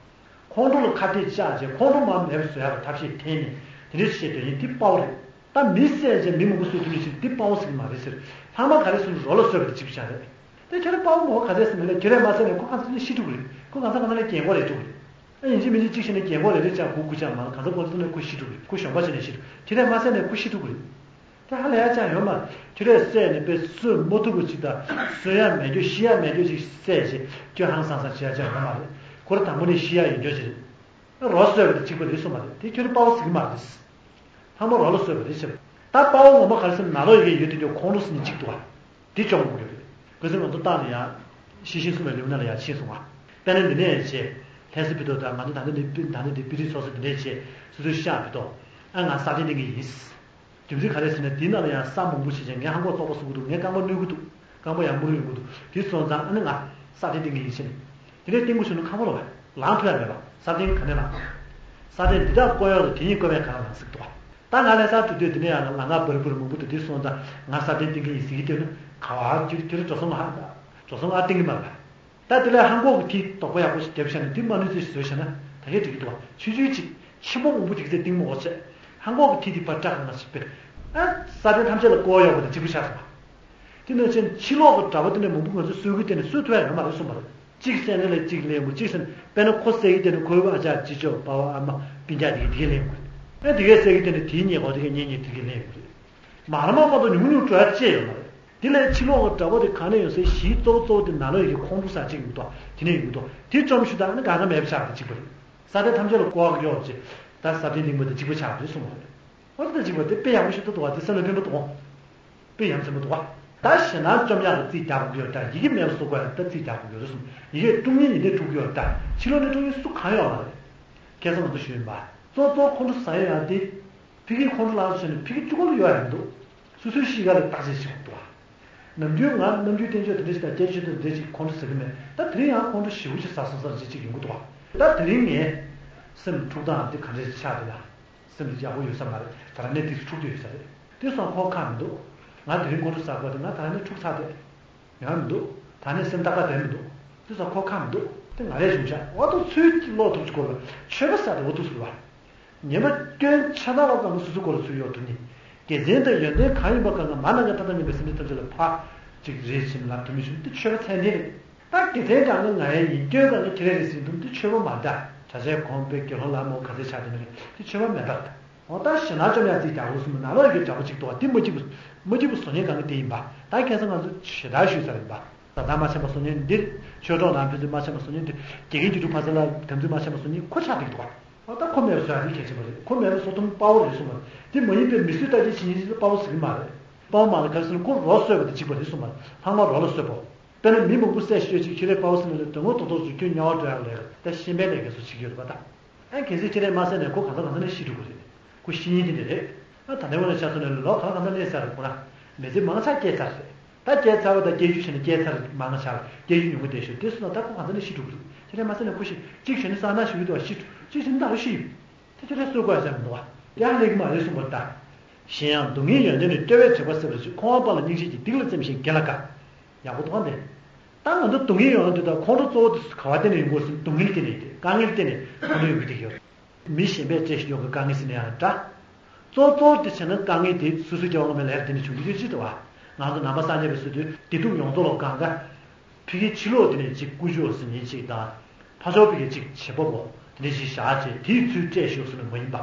ཁོང་ཁྲོ་ལ་ཁ་གཏད་བཅག་བྱས་ཁོང་ཁྲོ་མ་མེད་པ་བཟོ་ཡག་གི་ཐབས་ཤེས་འཐེན་ནས་དེ་འདྲ་བྱེད་སྡོད་མཁན་འདི་དཔའ་བོ་རེད། ད་མི་བསད་བྱས་མི་མང་པོ་གསོད་ཐུབ་མཁན་ཞིག་འདི་དཔའ་བོ་ཟེར་གྱི་མ་རེད་ཟེར། ལྷག་མ་ག་རེ་གསུངས་རོ་ལ་གསོད་པ་དེ་གཅིག་པུ་ཆགས་རེད། དེ་ཁྱེད་རང་དཔའ་བོ་མང་པོ་ག་ཚད་ཟེར་ན་ལས་ཁྱེད་རང་མ་བསད་ནས་ཁོ་གང་ཟག་ནས་ཤི་འགྲོ་གི་རེད། ཁོ་གང་ཟག་གང་ཟག་ནས་རྒན་གོག་རེད་འགྲོ་གི་རེད། ཨ་ཡིན་གཅིག་མིན་གཅིག་གཅིག་བྱས་ནས་རྒན་གོག་རེ་རེ་ཅག་སྒུག་དགོས་ཅག་མ་གང་ཟག་ཁོ་ཚོ་ནས་ཁོ་ཤི་འགྲོ་གི་རེད། ཁོ་གཞོན་པ་བྱས་ནས་ཤི་འགྲོ། ཁྱེད་རང་མ་བསད་ནས་ཁོ་ཤི་འགྲོ་གི་རེད། དེ་ཧ་ལས་ཡ་ཅང་ཡོད་མ་རེད། ཁྱོད་རས་བསད་ནས་དཔེ་གསོད་མ་ཐུབ་པ་ཅིག་དང་གསོད་ཡ་མེད་རྒྱུ་ཤི་ཡ་མེད་རྒྱུ་ཅིག་བསད་བྱས་ཁྱོད་ཧང་སང་སང་བྱེད་ཡ་ཅང་ཡོད་མ་རེད། ཁོ་རང་དང་པོ་ནས་ཤི་ཡ་ཡོད་རྒྱུ་ཅིག་རེད། རོ་གསོད་པ་དང་གཅིག་པ་རེད་གསུངས་པ་རེད། དེ་ཁྱོད་རས་དཔའ་བོ་ཟེར་གྱི་མ་རེད། ལྷག་མ་རོ་ལ་གསོད་པ་རེད་ཟེར། ད་དཔའ་བོ་ངོ་མ་ག་རེ་ཟེར་ན་ལོ་ཡི་གེ་ཡོད་དེ་ཀྱང་ཁོང་ཁྲོ་ཟེར་ནས་གཅིག་འདུག་བ། དེ་བཅོམ་དགོས་ཀྱི་རེད། གལ་སྲིད་ང་ཚོ་ཏང་ལ་ཡང་ཤེས་བཞིན་གསུངས་པའི་ལེའུ་ནང་ལ་ཡང་ཕྱིན་སོང་བ། དཔེར་ན་འདི་ནས་བྱས། ལྷ་ས་ཕུད་ཐོག་དང་ང་ཚོ་ད་ལྟ་འདི་ད་ལྟ་འདི་པི་རི་ཚོགས་ས་འདི་ནས་བྱས་སོ་སོའི་ཤག་ཕུད་ཐོག་ཨ་ང་ས་སྟེང་བསྟན་གྱི་ཡིན། རྒྱུ་མཚན་ག་རེ་ཟེར་ན་དེའི་ནང་ལ་ཡང་ས་མང་པོ་ཞིག་བྱས་ངས་ཧང་གོག་བཙོག་པ་བཟོ་གི་འདུག་ངས་རྐང་པ་གནོན་གི་འདུག་རྐང་པ་ཡང་མུ་རུ་ཡོང་གི་འདུག་དེ་སོང་ཙང་ཨ་ནི་ང་ས་སྟེང་བསྟན་གྱི་ཡིན་ཟེར་ནས། དེ་ནས་བསྟན་དགོས་བྱུང་ན་ཁག་པོ་རེད་བ། ལངས་ཐུབ་ཡ་མེད་པ། ས་སྟེང་ག་ནས་ལངས། ས་སྟེང་འདི་དག་བཀོད་ཡག་ལ་དེ་ཉིད་བཀོད་པའི་ག་ལ་ལངས་ཟེར་གི་འདུག་བ། ད་ང་ལྷ་ས་འགྲོ་དུས་འདི་ནས་ཡང་ལམ་ཁ་འབར་འབར་མང་པོ་འདུག་དེ་སོང་ཙང་ང་ས་སྟེང་བསྟན་གྱི་ཡིན་ཟེར་གྱི་འདུག་ན་ག་བ་ཁྱོད་ཁྱོད་རང་འགྲོ་སོང་ང་ཧ་འགྲོ་སོང་ང་བསྟན་གྱི་མ་རེད་བ། ད་དེ་ལས་ཧང་གོག་གི་ཐིག་དོག་པ་ཡག་པོ་ཞིག་བརྒྱབ་བཞག་ན་དེ་མ་ནུས་ཚོད་ཞིག་བཟོས་བཞག་ན་ད་གས་འགྲིག་གི་འདུག་བ། ཆུང་ཆུང་ཅིག་ཆེན་པོ་མང་པོ་ཅིག་ཚེ་གཏིང་མ་འོག་ཚད། ཧང་གོག་གི་ཐིག་དེ་ཕར་བཀྲག་ང་ཞིག་པས། ཨ་ས་སྟེང་ཐམས་ཅད་ལ་བཀོད་ཡག་པོ་དང་གཅིག་པུ་ཆགས་སོང་བ། དེ་ནང་བཞིན་ཕྱི་ལོགས་ཀྱི་དགྲ་བོ་དེ་འདྲ་མང་པོ་ང་ཚོ་གསོད་རྒྱུ་དེ་ནི་གསོད་ཐུབ་ཡ་ཡོད་མ་རེད་གསུངས་པ་རེད། གཅིག་བསད་ན་ལས་གཅིག་ལེན་དགོས། གཅིག་བསད་ན་དཔེར་ན་ཁོ་བསད་ཀྱི་དེ་ནི་ཁོའི་ཨ་ཅག་ཅི་ཅོ་པ་བ་ཨ་མ་སྤུན་ཀྱག་དེ་གས་དེ་གས་ལེན་དགོས། ཨ་དེ་གས་བསད་ཀྱི་དེ་ནི་དེའི་ཉེས་གོ་དེ་གས་ཉེས་ཉེས་དེ་གས་ལེན་དགོས། མ་ར་མ་མ་གཏོགས་ཉུང་ཉུང་འགྲོ་ཡ་ཅི་ཡོད་མ་རེད། དེ་ལས་ཕྱི་ལོགས་ཀྱི་དགྲ་བོ་དེ་ག་ནས་ཡོང་སའི་གཞི་གཙོ་བོ་གཙོ་བོ་དེ་ནང་ལོགས་ཡི་གེ་ཁོང་ཁྲོ་ཟ་གཅིག་ཡོང་གི་འདུག་དེ་ནས་ཡོང་གི་འདུག་དེ་བཅོམ་ཤུ་དང་ནི་གང་ག་མེད་པ་ཆགས་དེ་གཅིག་པ་རེད། ས་སྟེང་ཐམས་ཅད་ལ་བཀོད་ཡག་ཅིག་ད་ས་སྟེང་གླིང་པ་དེ་གཅིག་པ་ཆགས་རེད་གསུངས་པ་རེད། ཨོ་ད་གཅིག་པ་དེ་དཔེ་ཡག་པོ་ཞིག་ཏུ་འདུག་བ། དེ་སེམས་ལ་ཕན་པོ་འདུག་དཔེ་ཡ་མཚན་པོ་འདུག་བ། ད་ཞེད་སྣང་བཅོམ་ཡག་གི་རྩིས་རྒྱག་དགོས་ཀྱི་ཡོད་ད། ཡི་གེ་མེད་པ་བཟོ་དགོས་ཡ་ད་རྩིས་རྒྱག་དགོས་ཀྱི་ཡོད་རེད་གསུངས། ཡི་གེ་དཀྲུག་མཁན་ཡིན་དེ་འཁྲུག་གི་ཡོད་རེད་ད། ཕྱི་ལོགས་ནས་འཁྲུག་མཁན་སུ་གང་ཡོད་མ་རེད། ཁ་སང་ང་ཚོ་ཞུས་ཡིན་པ། གཙོ་གཙོ་ཁོང་ཁྲོ་ཟ་ཡ་ཡང་དེ། ཕ་གི་ཁོང་ཁྲོ་ལངས་བྱས་ནས་ཕ་གི་གཅིག་པོ་ལ་ཡོད་ཡ་མི་འདུག་སོ་སོའི་གཤིས་ཀ་ལ་བརྟག་དཔྱད་བྱེད་དགོས་འདུག་བ། ནམ་རྒྱུན་ང་ནམ་རྒྱུན་བསྟན་བཅོས་དེ་འདྲ་ཞིག་དང་སྐད་ཆ་ཤོད་དུས་འདྲ་ཞིག་ཁོང་ཁྲོ་ཟ་གི་མེད། ད་དེ་རིང་ཡང་ཁོང་ཁྲོ་ཞེ་པོ་ཞིག་ཟ་སོང་ས་རེ་ཅིག་ཡོང་གི་འདུག་བ། ད་དེ་རིང་ངས་སེམས་འཁྲུག་སྟངས་འདི་ག་འདྲ་ཞིག་ཆགས་འདུག་ལ། སེམས་ཡག་པོ་ཡོད་ས་མ་རེད། ད་རང་ནས་ཏིག་ཙམ་འཁྲུག་བསྡད་ཡོད་ས་རེད། དེ་སོང་ཁོ་ཁག་མི་འདུག་ང་དེ་རིང་ཁོང་ཁྲོ་ཟ་དགོས་དེ་ང་ད་རང་ནས་འཁྲུག་ཚར་དེ། ཡང་མི་འདུག་ད་ནས་སེམས་ཏག་ཏག་བསྡད་མི་འདུག་དེ་སོང་ཁོ་ཁག་མི་འདུག་དེ་ང་རས་བྱུང་ཤག་འོ་ཐུག་ཚུལ་ཀློག་ཐུབ་ཅིག་སྐོར་ལ་ཆོས་པ་ཟེར་དེ་འོ་ཐུག་ཚུལ་བ། ཉེས་པ་སྐྱོན་ཆ་ཚང་བ་ཙམ་ལ་སོ་སོའི་སྐོར་ལ་ཚུར་གཡོལ་ཐུབ་ནི། དགེ་མཚན་དང་ཡོན་ཏན་གང་ཡིན་པ་གང་ག་མ་ནམ་མཁའི་མཐའ་དང་མཉམ་པའི་སེམས་ཅན་ཐམས་ཅད་ལ་ཕར་ཅིག་རེ་ཞིག་ལབ་ཐུབ་མི་བྱུང་། འདི་ཆོས་པ་ཚད་ལྡན་རེད། ད་དགེ་མཚན་གང་ག་ང་ཡི་ཡིན། སྐྱོན་གང་ག་ཁྱེད་རང་རེད་ཟེར་དུས་འདི་ཆོས་པ་མ་འདྲ། གྲྭ་ཆས་གོན་པའི་དགེ་སློང་ལ་མོ་ག་ཚད་ཆགས་དེ་མི་རེད། དེ་ཆོས་པ་མེད་པ། འོ་ད་ཞེད་སྣང་བཅོམ་ཡག་རྩིས་རྒྱག་དགོས་གསུངས་པ་ནང་ལོགས་ཡོད་པའི་འདྲ་པོ་གཅིག་འདུག་བ། དེ་མ་སྐྱིད་པོ་མ་སྐྱིད་པོ་བཟོ་མཁན་གང་ག་དེ་ཡིན་པ། ད་ཁ་སང་ང་ཚོ་ཞེ་དྲག་ཞུས་ཚར་ཡིན་པ། བཟའ་ཚང་མ་འཆམ་པ་བཟོ་མཁན་འདིར། ཆོས་གྲོགས་ནང་ཕན་ཚུན་མ་འཆམ་པ་བཟོ་མཁན་འདིར། དགེ་རྒན་རྒྱུགས་སྤྲོད་ཕ་ས་ལ་དམ་ཚིག་མ་འཆམ་པ་བཟོ་མཁན་ཁོ་ཆགས་བསྡད་འདུག་བ། ཨ་ད་ཁོ་མེད་པ་བཟོ་ཡག་དེ་གལ་ཆེན་པོ་རེད། ཁོ་མེད་པ་བཟོ་ཐུབ་དཔའ་བོ་རེད་གསུངས་པ། དེ་མ་ཡིན་པའི་མི་གསོད་རྟ་དྲེལ་བྱེད་མཁན་ཞིག་ལ་དཔའ་བོ་ཟེར་གྱི་མ་རེད། དཔའ་བོ་མ་ལ་ག་རེ་ཟེར་ན་ཁོ་རོ་གསོད་པ་དང་གཅིག་པ་རེད་གསུངས་པ། ལྷག་མ་རོ་ལ་གསོད་པོ། དཔེར་ན་མི་མང་པོ་བསད་ཤོད་ཅིག་ཁྱེད་རས་དཔའ་བོ་ཟེར་ན་ལས་དོན་དངོས་ཐོག་ཐོག་ཚོ་ཁྱོད་དམྱལ་བ་འགྲོ་ཡག་ལས་ད་ཤན་པའི་ལས་ཀ་ཚོ་བྱེད་ཀྱི་ཡོད་རེད་པ་ད། ཨ་གལ་སྲིད་ཁྱེད་རས་མ་བསད་ན་ཁོ་གང་ས་གང་ས་ནས་ཤི་འགྲོ་གི་རེད། ཁོ་ཤི་ཉེན་དེ་འདྲ་རེད། ཨ་ད་ལྟའི་འོ་ན་ཆ་མཚོན་ན་ལོ་གང་ས་གང་ས་སླེབས་ཚར་རེད། ཁོ་ན་མི་ཚེ་མང་ཆ་སྐྱེལ་ཚར་རེད། ད་སྐྱེལ་ཚར་བ་དང་སྐྱེལ་རྒྱུ་བྱས་ན་སྐྱེལ་ཚར་མང་ཆ་ལ་སྐྱེལ་རྒྱུ་ཉུང་པོ་བསྡད་ཤོད་དེ་སོང་ན་ད་ཁོ་གང་ས་ནས་ཤི་འགྲོ་གི་རེད། ཁྱེད་རས་མ་བསད་ན་ཁོ་ཤི་གཅིག་བྱས་ན་ས་ན་ཤི་གི་འདུག་བ། ཤི་འགྲོ་གཅིག་བྱས་ན་ད་རུ་ཤི་ཡོད། དེ་ཁྱེད་རས་གསོད་དགོས་ཡ་ཟེར་མི་འདུག་བ། ཡང་ལེགས་མ་རེད་གསུངས་པ་ལྟར། གཞན་ཡང་སྡུག་བསྔལ་ཡོན་ཏན་ནི། སྐྱོ་བས་དྲེགས་པ་སེལ་བར་བྱེད། ཁོང་པ་ལ་སྙིང་རྗེ་སྐྱེ། སྡིག་ལ་འཛེམ་ཞིང་དགེ་ལ་དགའ། ཡག་པོ་འདུག་ག་འདི། ད་ང་ཚོ་སྡུག་བསྔལ་ཡོང་ཡ་འདི་དག་ཁོང་ཁྲོ་གཙོ་བོ་དེ་ག་བ་བརྟེན་ནས་ཡོང་གི་ཡོད་ཟེར་ན་སྡུག་བསྔལ་བརྟེན་ནས་ཡིན་ཏེ། དཀའ་ངལ་བརྟེན་ནས་ཁོང་ཁྲོ་ཡོང་གི་བསྡད་ཀྱི་ཡོད། མི་གཞན་པས་སྤྲད་ཤིང་ཡོང་གི་དཀའ་ངལ་ཟེར་ན་ཡང་འདྲ། གཙོ་གཙོ་བོ་དེ་བྱས་ན་དཀའ་ངལ་དེ་སོ་སོའི་སྐྱེ་བ་སྔོན་མའི་ལས་ཀ་དེ་ནས་བྱུང་གི་ཡོད་ཅེས་དང་བ། ང་ཚོ་ནང་པ་སངས་རྒྱས་པའི་སྲོལ་དུ་བདེ་སྡུག་ཡོངས་རྫོགས་ལ་དགང་ག་ཕ་གིའི་ཕྱི་ལོགས་དེ་ནས་ཅིག་ཀུ་ཅོ་ཟེར་མཁན་ཅིག་དང་། ཕ་ཕྱོགས་ཕ་གིའི་ཅིག་བྱེད་པ་པོ་དེ་འདྲ་ཞིག་བཞག་བྱས་དེའི་ཚུལ་སྤྲད་ཤོག་ཟེར་ནས་མ་ཡིན་པ།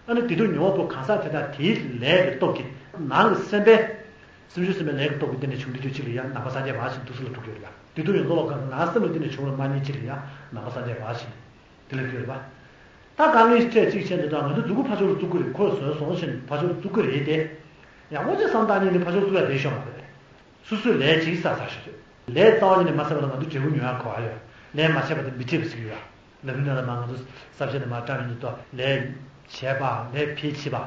ཨ་ནི་བདེ་སྡུག་མྱོང་བ་པོ་གང་ཟག་དེ་དག་དེའི་ལས་ཀྱི་སྟོབས་ཀྱིས་ནང་གི་སེམས་པའི་སེམས་ཤུགས་སེམས་པའི་ལས་ཀྱི་སྟོབས་ཀྱིས་དེ་ནས་བྱུང་དུས་དུས་གཅིག་ལ་ཡང་ནང་པ་སངས་རྒྱས་པ་ཞིག་འདུག་སེ་ལ་འགྲོ་གི་ཡོད་རེད་པ། བདེ་སྡུག་ཡོངས་རྫོགས་ལ་དགང་ག་ནང་སེམས་ལ་དེ་ནས་བྱུང་བ་མ་ཉིད་གཅིག་ལ་ཡང་ནང་པ་སངས་རྒྱས་པ་ཞིག་དེ་ལ་གྱུར་པ། ད་དཀའ་ངལ་སྤྲད་གཅིག་བྱས་འདི་དག་ང་ཚོ་མཛུ་གུ་ཕར་ཕྱོགས་ལ་བཙུགས་ཀྱི་རེད། ཁོས་བཟོས་སོང་བྱས་ནས་ཕར་ཕྱོགས་ལ་བཙུགས་ཀྱི་རེད་དེ། ཡག་པོ་ཅིག་བསམ་བཏང་ཉིན་ནས་ཕར་ཕྱོགས་བཙུགས་ཡ་བསྡད་ཤོག་མ་རེད། སོ་སོས་ལས་བྱེད་ས་ཚར་ཤོག་ཅིག་ལས་རྩ་བ་ཉིད་ནས་མ་བྱས་པ་ལ་ང་ཚོ་འབྲས་བུ་མྱོང་ཡ་ག་བ་ཡོད། ལས་མ་བྱས་པ་དེ་མི་འཕྲད་པ་ཟེར་གྱི་ཡོད། ལམ་རིམ་ནང་ལ་མ་ང་ཚོ་ས་བཅད་ནས་མ་བཀྲམ་ཡོང་དུས་ལས་བྱས་པ་ལས་འཕེལ་ཆེ་བ།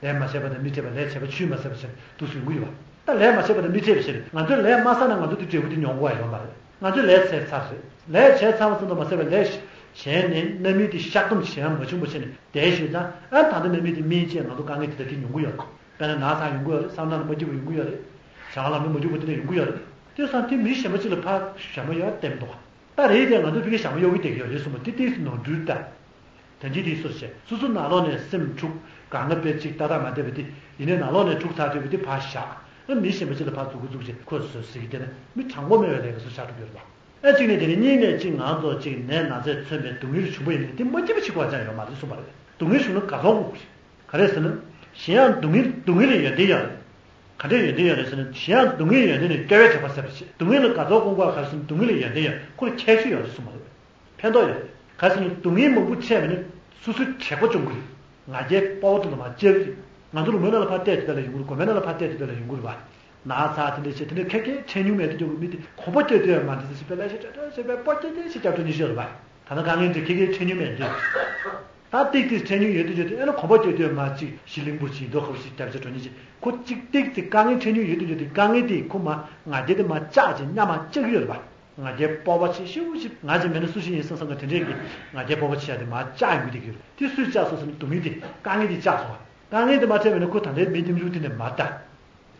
ལས་མ་བྱས་པ་དང་མི་འཕྲད་པ་ལས་བྱས་པ་ཆུད་མ་ཟད་པ་ཞིག་འདུག་སེ་ཡོང་གི་ཡོད་པ། ད་ལས་མ་བྱས་པ་དང་མི་འཕྲད་པ་ཞིག་ང་ཚོས་ལས་མ་བསགས་ན་ང་ཚོ་དེ་འབྲས་བུ་དེ་མྱོང་དགོས་ཡ་ཡོད་མ་རེད། ང་ཚོས་ལས་བྱས་ཚར་རེད། ལས་བྱས་ཚར་བ་ཙམ་དུ་མ་ཟད་པར་ལས་གཞན་ནས་རྣམ་སྨིན་དེ་བཤགས་སྡོམ་བྱེད་ཡ་མ་བྱུང་བ་བྱས་ནས་བསྡད་ཤོད་ཙང་ཨ་ད་ལྟ་རྣམ་སྨིན་དེ་སྨིན་བྱས་ང་ཚོ་དཀའ་ངལ་དེ་དག་དེ་མྱོང་གི་ཡོད་རེད། དཔེར་ན་ན་ཚ་ཡོང་གི་ཡོད་རེད། བསམ་བློ་མ་སྐྱིད་པ་ཡོང་གི་ཡོད་རེད། བྱ་བ་ལམ་འགྲོ་མ་འགྲིག་པ་དེ་འདྲ་ཡོང་གི་ཡོད་རེད། དེ་སོང་དེ་མི་གཞན་པ་གཅིག་ལ་ཕར་ཞྭ་མོ་གཡོག་བསྡད་མི་འདུག་ད་རེད་དེ་ང་ཚོ་ཕ་གི་ཞྭ་མོ་གཡོག་གི་བསྡད་ཀྱི་ཡོད་རེད་གསུངས་པ་དེ་ཏོག་ཙམ་ནོར་འཁྲུལ་ད། དོན་སྤྱི་དེའི་སོར་བཤད། སོ་སོ་ནང་ལོགས་ནས་སེམས་འཁྲུག་གང་ག་དཔེ་གཅིག་ཏག་ཏག་མ་བསྡད་པ་དེ་ཡིན་ནའི་ནང་ལོགས་ནས་འཁྲུག་ཚར་དུས་པ་དེ་ཕར་བཞག་ཨ་མི་གཞན་པ་གཅིག་ལ་ཕར་མཛུབ་གུ་བཙུགས་བྱས་ཁོས་བཟོས་ཟེར་གྱི་བསྡད་ན་མི་དྲང་པོ་མེད་པའི་ལས་ཀ་བཟོ་ཆགས་འགྲོ་གི་ཡོད་རེད་པ། ཨ་གཅིག་ནས་དེ་ནས་གཉིས་ནས་གཅིག་ང་ཚོ་གཅིག་ནད་ན་ཚས་མཚོན་པའི་སྡུག་བསྔལ་བྱུང་པ་ཡིན་ན་དེ་མ་སྐྱིད་པ་བྱེད་དགོས་ཅང་ཡོད་མ་རེད་གསུངས་པ་རེད། སྡུག་བསྔལ་བྱུང་ན་དགའ་ཚོར་དགོས་རེད། ག་རེ་ཟེར་ན། གཞན་ཡང་སྡུག་བསྔལ་སྡུག་བསྔལ་ལ་ཡོན་ཏན་ཡོད་རེད། ག་འདྲའི་ཡོན་ཏན་ཡོད་རེད་ཟེར་ན་གཞན་ཡང་སྡུག་བསྔལ་ཡོན་ཏན་ནི་སྐྱོ་བས་དྲེགས་པ་སེལ་བར་བྱེད། སྡུག་བསྔལ་ལ་དགའ་ཚོར་སྐོང་དགོས་པ་ག་རེ་ཟེར་ན་སྡུག་བསྔལ་ལ་ཡོན་ཏན་ཡོད་ཁོ་ལ་ཁྱད་ཆོས་ཡོད་རེད་གསུངས་པ་རེད། ཕན་ཐོགས་ཡོད་རེད། ག་རེ་ཟེར་ན་སྡུག་བསྔལ་མང་པོ་ཆེ་བས་ནི་སོ་སོའི་དྲེགས་པ་བཅོམ་གྱི་རེད། ང་རྒྱལ་སྤོབས་པ་དེ་ལ་མར་བཅག་གི་རེད། ང་ཚོ་ལ་མོ་ན་ལ་ཕར་བལྟས་དེ་འདྲ་ལ་ཡོང་གི་རེད། དགོན་པའི་ནང་ལ་ཕར་བལྟས་དེ་འདྲ་ལ་ཡོང་གི་རེད་པ། ན་ཚ་དེ་འདྲ་བྱས་དེ་འདྲ་ཁ་སྐད་འཕྲད་མྱོང་མེད་དུ་འགྱོ་གི་མི་དེ་གོམ་པ་རྒྱག་དུས་ཡང་མ་འདི་ཚོ་ཞིག་པའི་ལས་བྱེད་འཕྲད་འཕྲད་བྱེད་པའི་སྤོ་སྐྱེ་སྐྱེ་ཞིག་རྒྱབ་འགྲོ་ཉེ་ཤོས་རེད་པ། ད་ནི་དཀའ་ངལ་འདི་ཁ་སྐད་འཕྲད་མྱོང་མེད་འདུག་ད་ཏིག་ཏིག་འཕྲད་མྱོང་ཡོད་དུས་ཡོད་དུས་ཨེ་ན་གོམ་པ་རྒྱག་དུས་མ་ཅིག་ཞི་ལིང་པོ་ཅིག་རྡོ་ཁ་པོ་ཅིག་རྒྱབ་ཆ་འགྲོ་ཉེ་ཅིག་ཁོ་གཅིག་ཏིག་ཏིག་དཀའ་ངལ་འཕྲད་མྱོང་ཡོད་དུས་ཡོད་དུས་དཀའ་ངལ་དེ་ཁོ་མ་ང་རྒྱལ་དེ་མ་བཅག་ཅིག་གཉའ་མ་བཅག་གི་ཡོད་རེད་པ། ང་རྒྱལ་སྤོབས་པ་ཆེ་ཤོས་ཤིག་ང་ཅིག་མེད་ན་སུ་ཞིག་ཡིན་བསམ་བསམ་ག་དེ་འདྲས་ཀྱི་ང་རྒྱལ་སྤོབས་པ་ཆེ་ཡ་དེ་མ་བཅག་ཡོང་གི་དེ་གི་རེད། དེ་སུས་བཅག་སོང་ཟེར་ན་སྡུག་བསྔལ་དེ་དཀའ་ངལ་དེ་བཅག་སོང་བ། དཀའ་ངལ་དེ་མ་འཕྲད་པ་ཡིན་ན་ཁོ་ད་ལྟའི་མི་ཉམ་ཆུང་དེ་འདྲ་མ་རེད་ད།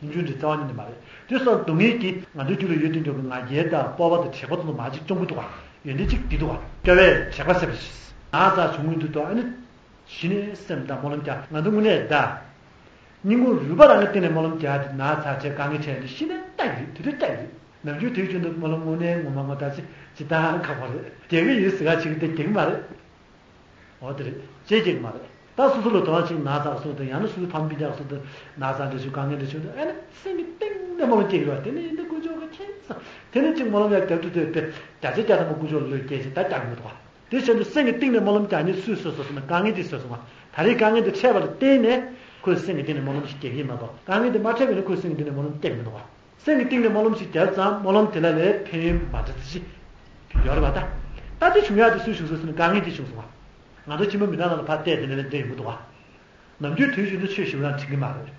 ཉམ་ཆུང་འདི་རྩ་བ་ཉིད་ནས་མ་རེད། དེ་སོང་སྡུག་བསྔལ་གྱིས་ང་ཚོའི་རྒྱུད་ལ་ཡོད་དུས་འགྲོ་གི་ང་རྒྱལ་དང་སྤོབས་པ་དང་དྲེགས་པ་དེ་ཚོ་མར་ཅིག་བཅོམ་གྱི་འདུག་ག་ཡོན་ཏན་གཅིག་འདི་འདུག་ག་སྐྱོ་བས་དྲེགས་པ་སེལ་བ་ཞིག་ན་ཚ་བྱུང་གི་འདུག་ད་ཨ་ནི། གཞི་ནས་སེམས་དང་སྨོན་ལམ་རྒྱག་ང་ཚོ་དངོས་གནས་ད། སྙིང་ཁུང་རུས་པ་རང་གི་སྟེང་ནས་སྨོན་ལམ་རྒྱག་དེ་ན་ཚ་བྱས་དཀའ་ངལ་འཕྲད་དེ་གཞི་ནས་ལྟ་ཡི་རེད། དེ་དུས་ལྟ་ཡི་རེད། ནམ་རྒྱུན་དུས་རྒྱུན་དུ་སྨོན་ལམ་དངོས་གནས་ངོ་མ་ངོ་ད་ཅི་ཇི་ལྟར་ཁག་པོ་རེད། རྒྱག་གི་ཡིན་ཟེར་ག་བྱེད་ཀྱི་འདུག་མ་རེད། འོ་དེ་རེད། ཅེས་བྱེད་ཀྱི་མ་རེད། ད་སོ་སོ་ལ་དོ་སྣང་ཅིག་ན་ཚ་སོགས་དང་ཡང་ན་སོ་སོའི་ཕ་མ་སྤུན་ཀྱག་སོགས་དང་ན་ཚ་འདྲ་བྱུང་དཀའ་ངལ་འདྲ་བྱུང་དུས་ཨ་ནི་སེམས་ཀྱི་གཏིང་ནས་སྨོན་ལམ་སྐྱེ་གི་ཡོད། དེ་ནི་ཡིན་ད་དཀོན་མཆོག་གི་མཁྱེན་སོང་། དེ་ནི་ཅིག་སྨོན་ལམ་ཡར་རྒྱག་དུས་དེ་བརྒྱ་ཆ་བརྒྱ་ཐམ་པ་དཀོན་མཆོག་ལ་བློས་སྐྱེས་ཅིག་ད་རྒྱག་མི་འདུག་ག་དེ་བཞིན་དུ་སེམས་ཀྱི་གཏིང་ནས་སྨོན་ལམ་རྒྱག་ཉིན་སུས་གསོས་སོང་ཟེར་ན་དཀའ་ངལ་དེས་གསོས་སོང་བ། ད་རེས་དཀའ་ངལ་འདི་འཕྲད་པ་ལ་བརྟེན་ནས་ ཁོས་སེམས་ཀྱི་གཏིང་ནས་སྨོན་ལམ་ཞིག་རྒྱག་གི་ཡིན་མ་གཏོགས། དཀའ་ངལ་དེ་མ་འཕྲད་པ་ཡིན་ན་ཁོས་སེམས་ཀྱི་གཏིང་ནས་སྨོན་ལམ་རྒྱག་གི་མི་འདུག་བ། སེམས་ཀྱི་གཏིང་ནས་སྨོན་ལམ་ཞིག་རྒྱག་ཙང་སྨོན་ལམ་དེ་ལ་ལས་ཕན་ཡོན་མ་འདྲ་ཅིག་ཡོད་རེད་པ། ད་ད་དེ་བྱུང་ཡག་དེ་སུས་བྱུང་སོང་ཟེར་ན། དཀའ་ངལ་དེ་བྱུང་སོང་བ། ང་ཚོ་ཁྱིམ་པ་མི་ནག་ནང་ལ་ཕར་བལྟས་དེ་ནས་ལས་འདྲ་ཡོང་གི་འདུག་བ། ནམ་རྒྱུན་དུས་རྒྱུན་དུ་ཆོས་ཞུ་རང་དྲན་གྱི་མ་རེད།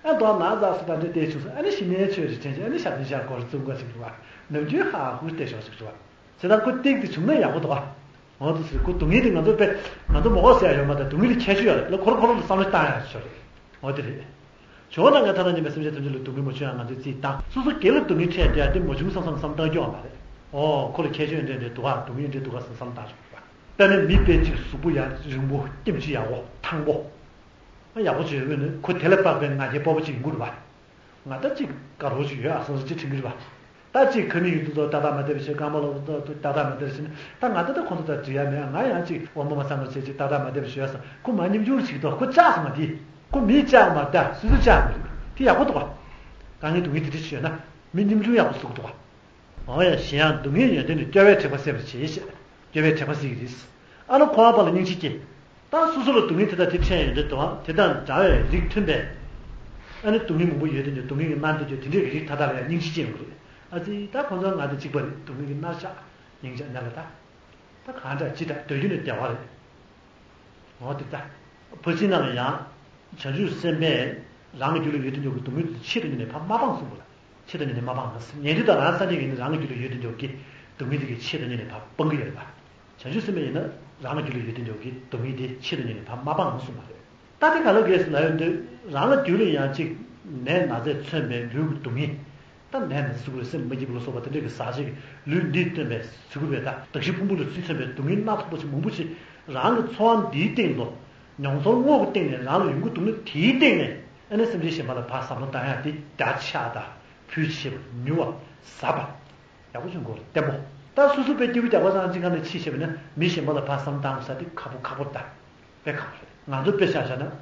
ཨ་མདོ་ན་ཛ་སུ་དང་འདྲ་བལྟས་བྱུང་སོང་། ཨ་ནི་གཞི་ནས་ཆོས་རེ་དྲན་བྱས། ཨ་ནི་ཞབས་བརྟན་ཤག་སྐོར་རྩོམ་འགའ་ཞིག་འདུག་བ། ནམ་རྒྱུན་ཧ་ཧུ་བལྟས་ཞོག་ཞིག་འདུག་བ། བྱས་ཙང་ཁོ་ཏིག་ཏིག་བྱུང་ན་ཡག་པོ་འདུག་བ། འོ་དེ་ཟེར། ཁོ་སྡུག་བསྔལ་དེ་ང་ཚོ་དཔེ་ང་ཚོ་མགོ་སྐོར་ཟེར་ཡ་ཡོད་མ་རེད། སྡུག་བསྔལ་དེ་ཁྱད་ཆོས་ཡོད་རེད་ལ། ཁོ་རང་ཁོ་རང་ལ་བསམ་བློ་བཏང་ཡ་ཆོག་རེད། འོ་དེ་རེད། ཇོ་བོ་རྣམ་ལྔས་མཐའ་དག་མཉམ་པའི་སེམས་ཅན་ཐམས་ཅད་ལ་སྡུག་བསྔལ་མ་བྱུང་ཡ་ང་ཚོས་རྩིས་བཏང་། སོ་སོ་སྒེར་ལ་སྡུག་བསྔལ་འཕྲད་བསྡད་ཡ་དེ་མ་བྱུང་བསམ་བསམ་བསམ་བཏང་རྒྱུ་ཡོད་མ་རེད། འོ་ཁོ་ལ་ཁྱད་ཆོས་འདྲ་འདྲ་འདུག་ག་སྡུག་བསྔལ་འདྲ་འདུག་ག་བསམ་བསམ་བཏང་ཆོག་རེད་པ། དཔེར་ན་མི་དཔེ་གཅིག་གཟུགས་པོ་ཡ་རིང་པོ། སྐྱེ་མཆེད་ཡག་པོ། ཐང་པོ། ཡག་པོ་བྱས་ཡོད་ནི་ཁོ་དེ་ལ་དཔག་པའི་ང་རྒྱལ་སྤོབས་པ་ཅིག་ཡོང་གི་རེད་པ། ང་ད་ཅིག་དགའ་རོགས་ཅིག་ཡོད་ཨ་བསམ་བསམ་ཅིག་དྲན་གྱི་རེད་པ། ད་ཅིག་ཁ་མིག་ཡུལ་དུ་ཏག་ཏག་མ་བསྡད་པ་བྱས། རྐང་པ་ལོག་ཏག་ཏག་མ་བསྡད་པ་བྱས་ན། ད་ང་ད་ད་ཁོང་ཚོ་དང་འགྲིག་ཡ་མེད། ང་ཡང་ཅིག་དབང་པོ་མ་ཚང་བ་བྱས། ཅིག་ཏག་ཏག་མ་བསྡད་པ་བྱས་ཡ་བསམ། ཁོ་མར་སྙོམ་ཆུང་ཅིག་ཏོ། ཁོ་ལྕགས་སོང་བ་དེ། ཁོ་མི་ལྕགས་མ་རེད། སོ་སོ་ལྕགས་མ་རེད། དེ་ཡག་པོ་འདུག་ག་དཀའ་ངལ་སྡུག་བསྔལ་དེ་འདྲ་ཅིག་ཡོད་ན་མི་སྙོམ་ཆུང་ཡག་པོ་བཟོ་གི་འདུག་ག་འོ་ཡ། གཞན་ཡང་སྡུག་བསྔལ་ཡོན་ཏན་ནི། སྐྱོ་བས་དྲེགས་པ་སེལ་བར་བྱེད་ཅེས། སྐྱོ་བས་དྲེགས་པ་སེལ་གྱི་རེད། ཨ་ནི་འཁོར་བ་པ་ལ་སྙིང་རྗེ་སྐྱེ། ད་སོ་སོ་ལ་སྡུག་བསྔལ་དེ་དག་དེ་འཕྲད་ཡོང་དུས་དང་དེ་དང་འདྲ་བའི་རིགས་མཐུན་པའི། ཨ་ནི་སྡུག་བསྔལ་མང་པོ་ཡོད་དེ་འདྲ། སྡུག་བསྔལ་གྱི་མནར་དེ་འདྲ་དེ་འདྲའི་རིགས་མཐའ་དག་ལ་ཡང་སྙིང་རྗེ་སྐྱེ་ཡོང་གི་རེད། ཨ་ཙི། ད་ཁོང་ཚོ་ང་དང་གཅིག་པ་རེད། སྡུག་བསྔལ་གྱི་མནར་ཆགས་སྙིང་རྗེ་ནས་ལ་ད། ད་གང་འདྲ་ཅི་འདྲ་སྡོད་རྒྱུ་ནི་བདེ་བ་རེད། འོ་དེ་ལྟ། ཕར་ཕྱིན་རྣམས་ལ་ཡང་། བྱང་ཆུབ་སེམས་དཔས་རང་གི་རྒྱུད་ལ་ཡོད་དུ་འཇུག་གི་སྡུག་བསྔལ་དེ་ཆེད་དུ་གཉེར་ནས་ཕར་མ་སྤངས་གསུངས་པ་ལ། ཆེད་དུ་གཉེར་ནས་མ་སྤངས་ན། ཉན་ཐོས་དང་རང་སངས་རྒྱས་ཀྱིས་ནི་རང་གི་རྒྱུད་ལ་ཡོད་དུ་འཇུག་གི་སྡུག་བསྔལ་དེ་གི་ཆེད་དུ་གཉེར་ནས་ཕར་སྤང་གི་ཡོད་པ། བྱང་ཆུབ་སེམས་དཔས་ཡིན་ན་རང་གི་རྒྱུད་ལ་ཡོད་དུ་འཇུག་གི་སྡུག་བསྔལ་དེ་ཆེད་དུ་གཉེར་ནས་ཕར་མ་སྤངས་གསུངས་པ་རེད། ད་དེ་ག་ལ་གས་སུ་ལ་ཡོད་འདོད། རང་ལ་རྒྱུད་ལ་ཡང་ཅིག་ནད་ན་ཚས་མཚོན་པའི་ལུས་ཀྱི་སྡུག་བསྔལ། ད་ནད་ན་ཚ་ཟེར་དགོས་རེད། སེམས་མ་སྐྱིད་པ་ལ་སོགས་པ་དེ་འདྲ་གི་ཟག་བཅས་ཀྱི་ལུས་འདིས་བཏོན་པའི་ཟེར་དགོས་པས། ད་གདགས་གཞི་ཕུང་པོ་ལ་ཚུར་མཚོན་པའི་སྡུག་བསྔལ་སྣ་ཚོགས་པ་ཅིག་མང་པོ་ཅིག་རང་གི་འཚོ་བ་འདིའི་སྟེང་དུ། མྱོང་ཚོར་དངོས་ཀྱི་སྟེང་ནས་རང་ལ་ཡོང་གི་འདུག་ན། དེའི་སྟེང་ནས་ཨ་ནི་སེམས་ཅན་གཞན་པ་ལ་ཕར་བསམ་བློ་བཏང་ཡག་དེ་བརྒྱ་ཆ་དང་། ཕུལ་ཆེ་བ། མྱུར་བ། ཟབ་པ། ཡག་པོ་ཅིག་དགོས་རེད། བརྟན་པོ། ད་སོ་སོ་དཔེ་སྐྱིད་པོ་རྒྱག་པ་ཙམ་གཅིག་ག་ནས་ཕྱིས་བྱས་པ་ན་མི་གཞན་པ་ལ་ཕར་བསམ་བློ་བཏང་ས་དེ་ཁག་པོ་ཁག་པོ་རེད། དཔེ་ཁག་པོ་རེད། ང་ཚོ་དཔེ་ཆ་བཞག་ན།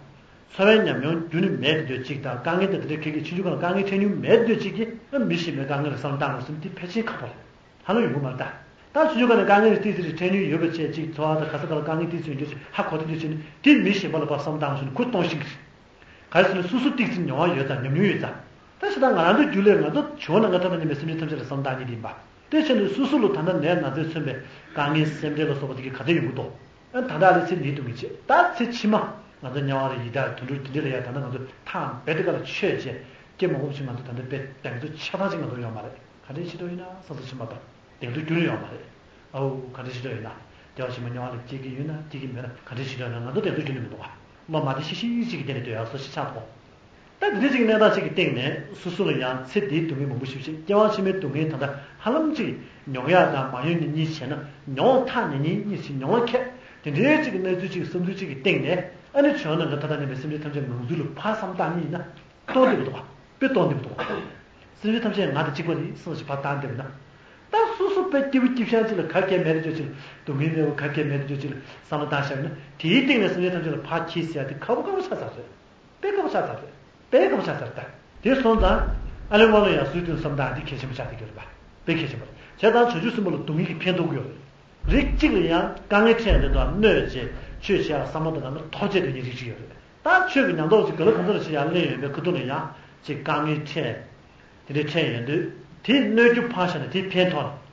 འཚོ་བའི་ཉམས་མྱོང་རྒྱུན་ནས་མེད་དེ་འདྲ་ཅིག་དང་། དཀའ་ངལ་དང་དེ་འདྲ་ག་གི་ཕྱིན་ཆད་ག་ལ་དཀའ་ངལ་འཕྲད་མྱོང་མེད་དེ་འདྲ་ཅིག་གིས་ཨ་མི་གཞན་པའི་དཀའ་ངལ་ལ་བསམ་བློ་བཏང་དགོས་ཟེར་ན་དེ་ཕལ་ཆེར་ཁག་པོ་རེད། ཧ་ལམ་ཡོང་གི་མ་རེད་ད། ད་ཕྱིན་ཆད་ག་ནས་དཀའ་ངལ་ཏོག་ཙམ་རེ་འཕྲད་མྱོང་ཡོད་པ་བྱས། ཅིག་འཚོ་བ་དང་ག་ས་ག་ལ་དཀའ་ངལ་ཏོག་ཙམ་ཡོང་རྒྱུ་ཞིག་ཧ་གོ་དེ་འདྲ་བྱས་ན་དེ་མི་གཞན་པ་ལ་ཕར་བསམ་བློ་བཏང་དགོས་ཟེར་ན་ཁོ་སྟོང་ཤིང་གི་རེད། ག་རེ་ཟེར་ན་སོ་སོ་ཏོག་ཙམ་མྱོང་བ་ཡོད་ཙང་། ཉམས་མྱོང་ཡོད་ཙང་། ད་བྱས་ཙང་ང་རང་ཚོའི་རྒྱུད་ལས་ང་ཚོ་ཇོ་བོ་རྣམ་དག་མཐའ་དག་མཉམ་པའི་སེམས་ཅན་ཐམས་ཅད་ལ་བསམ་བློ་བཏང་མཁན་དེ་ཡིན་པ། དེ་བྱས་ནས་སོ་སོ་ལ་ད་ལྟ་ནད་ན་ཚས་མཚོན་པའི་དཀའ་ངལ་སེམས་ཁྲལ་ལ་སོགས་པ་དེ་གི་ག་ཚད་ཡོང་གི་འདུག་ཨ་ད་ལྟ་ལ་ཚེ་འདིའི་སྡུག་བསྔལ་བྱས། ད་ཚེ་ཕྱི་མ་ང་ཚོ་དམྱལ་བ་རེད། ཡི་དྭགས་དུད་འགྲོ་དེ་འདྲ་ལ་ཡ། ད་ལྟ་ང་ཚོ་ཐང་རྦད་དེ་ག་ལ་ཆོས་བྱས། སྐྱེ་མང་པོ་ཞིག་ང་ཚོ་ད་ལྟ་དཔེ་གདེང་ཚོད་ཆ་ཚང་ཅིག་ང་ཚོ་ཡོད་མ་རེད། ག་འདྲས་ཤི་འགྲོ་ཡིན་ན་བསམ་བློ་ཞིག་མ་བཏང་། གདེང་ཚོད་ཁྱོན་ནས་ཡོད་མ་རེད། ཨའུ་ག་འདྲས་ཤི་འགྲོ་ཡིན་ན། བདེ་བ་ཕྱི་མ་དམྱལ་བ་ལ་སྐྱེ་གི་ཡོད་ན་སྐྱེ་གི་མེད་ན་ག་འདྲས་ཤི་འགྲོ་ཡིན་ན་ང་ཚོ་གདེང་ཚོད་ཁྱོན་ནས་མི་འདུག་ག་བློ་མ་བདེ་ཤི་ཤི་ཅིག་གི་སྟེང་ནས་སྡོད་ཡག་བཟོ་ཞིག་ཆགས་འདུག་ད་དེ་འདྲ་ཅིག་གི་གནས་སྟངས་ཤིག་གི་སྟེང་ནས་སོ་སོ་ལ་ཡང་ཚེ་འདིའི་སྡུག་བསྔལ་མང་པོ་ཞིག་བྱས། སྐྱེ་བ་ཕྱི་མའི་སྡུག་བསྔལ་ད་ལྟ་ཧ་ལམ་ཅིག་མྱོང་ཡག་དང་མ་མྱོང་གཉིས་གཉིས་བྱས་ན། མྱོང་ཐག་ཉེ་ཉེ་ཅིག་མྱོང་བ་ཁད། དེ་འདྲའི་ཅིག་གི་གནས་ཚུལ་ཅིག་བསམ་ཚུལ་ཅིག་གི་སྟེང་ནས་ཨ་ནི་ཇོ་བོ་རྣམ་དག་མཐའ་དག་མཉམ་པའི་སེམས་ཅན་ཐམས་ཅད་ངང་ཚུལ་ལ་ཕར་བསམ་བཏང་མཁན་ཡིན་ན། སྟོང་བདེ་མི་འདུག་ག་དཔེ་སྟོང་བདེ་མི་འདུག་ག་སེམས་ཅན་ཐམས་ཅད་ང་དང་གཅིག་པ་རེད་བསམ་ཞིག་ཕར་བཏང་བསྡད་པ་ན། ད་སོ་སོ་དཔེ་སྐྱིད་པོ་སྐྱིད་ཤང་ཅིག་ལ་ག་གེ་མེད་དུ་འཇོག་ཅིག་ལ། སྡུག་བསྔལ་མེད་པ་ག་གེ་མེད་དུ་འཇོག་ཅིག་ལ་བསམ་བློ་བཏང་བཞག་པ་ན། དེའི་སྟེང་ནས་སེམས་ཅན་ཐམས་ཅད་ལ་ཕར་འཁྱེར་ཟེར་ཡ་དེ་ཁག་པོ་ཁག་པོ་ཆགས་ཚར་རེད། དཔེ་ཁག་པོ་ཆགས་ཚར་རེད། དཔེ་ཁག་པོ་ཆགས་ཚར་རེད་ད། དེ་སོང་ཙང་ཨ་ལས་སྔོན་ལ་ཡང་སུའི་དོན་བསམ་བཏང་དེ་གལ་ཆེན་པོ་ཆགས་བསྡད་ཀྱི་ཡོད་རེད་པ། དཔེ་གལ་ཆེན་པོ་རེད། བྱས་ཙང་བྱང་ཆུབ་སེམས་དཔའ་ལ་སྡུག་བསྔལ་གྱི་ཕན་ཐོགས་ཀྱི་ཡོད་རེད། རིགས་གཅིག་ལ་ཡང་དཀའ་ངལ་འཕྲད་ཡོང་དུས་དང་གནོད་བྱས། ཆོས་བྱེད་ཡག་བསམ་བློ་དང་ནང་མི་ཐོབ་བྱས་དོན་གཉེར་རིགས་གཅིག་ཡོད་རེད། ད་ཆོས་ཀྱི་ཉམས་རྟོགས་ཅིག་ག་ལ་གང་འཚམ་ཞིག་ཡར་སླེབས་ཡོང་བའི་ཁ་ཐུག་ལ་ཡང་ཅིག་དཀའ་ངལ་འཕྲད། དེ་འདྲའི་འཕྲད་ཡོང་དུས་དེ་གནོད་རྒྱུ་ཕར་བཞག་ནས་དེ་ཕན་ཐོགས་ནས།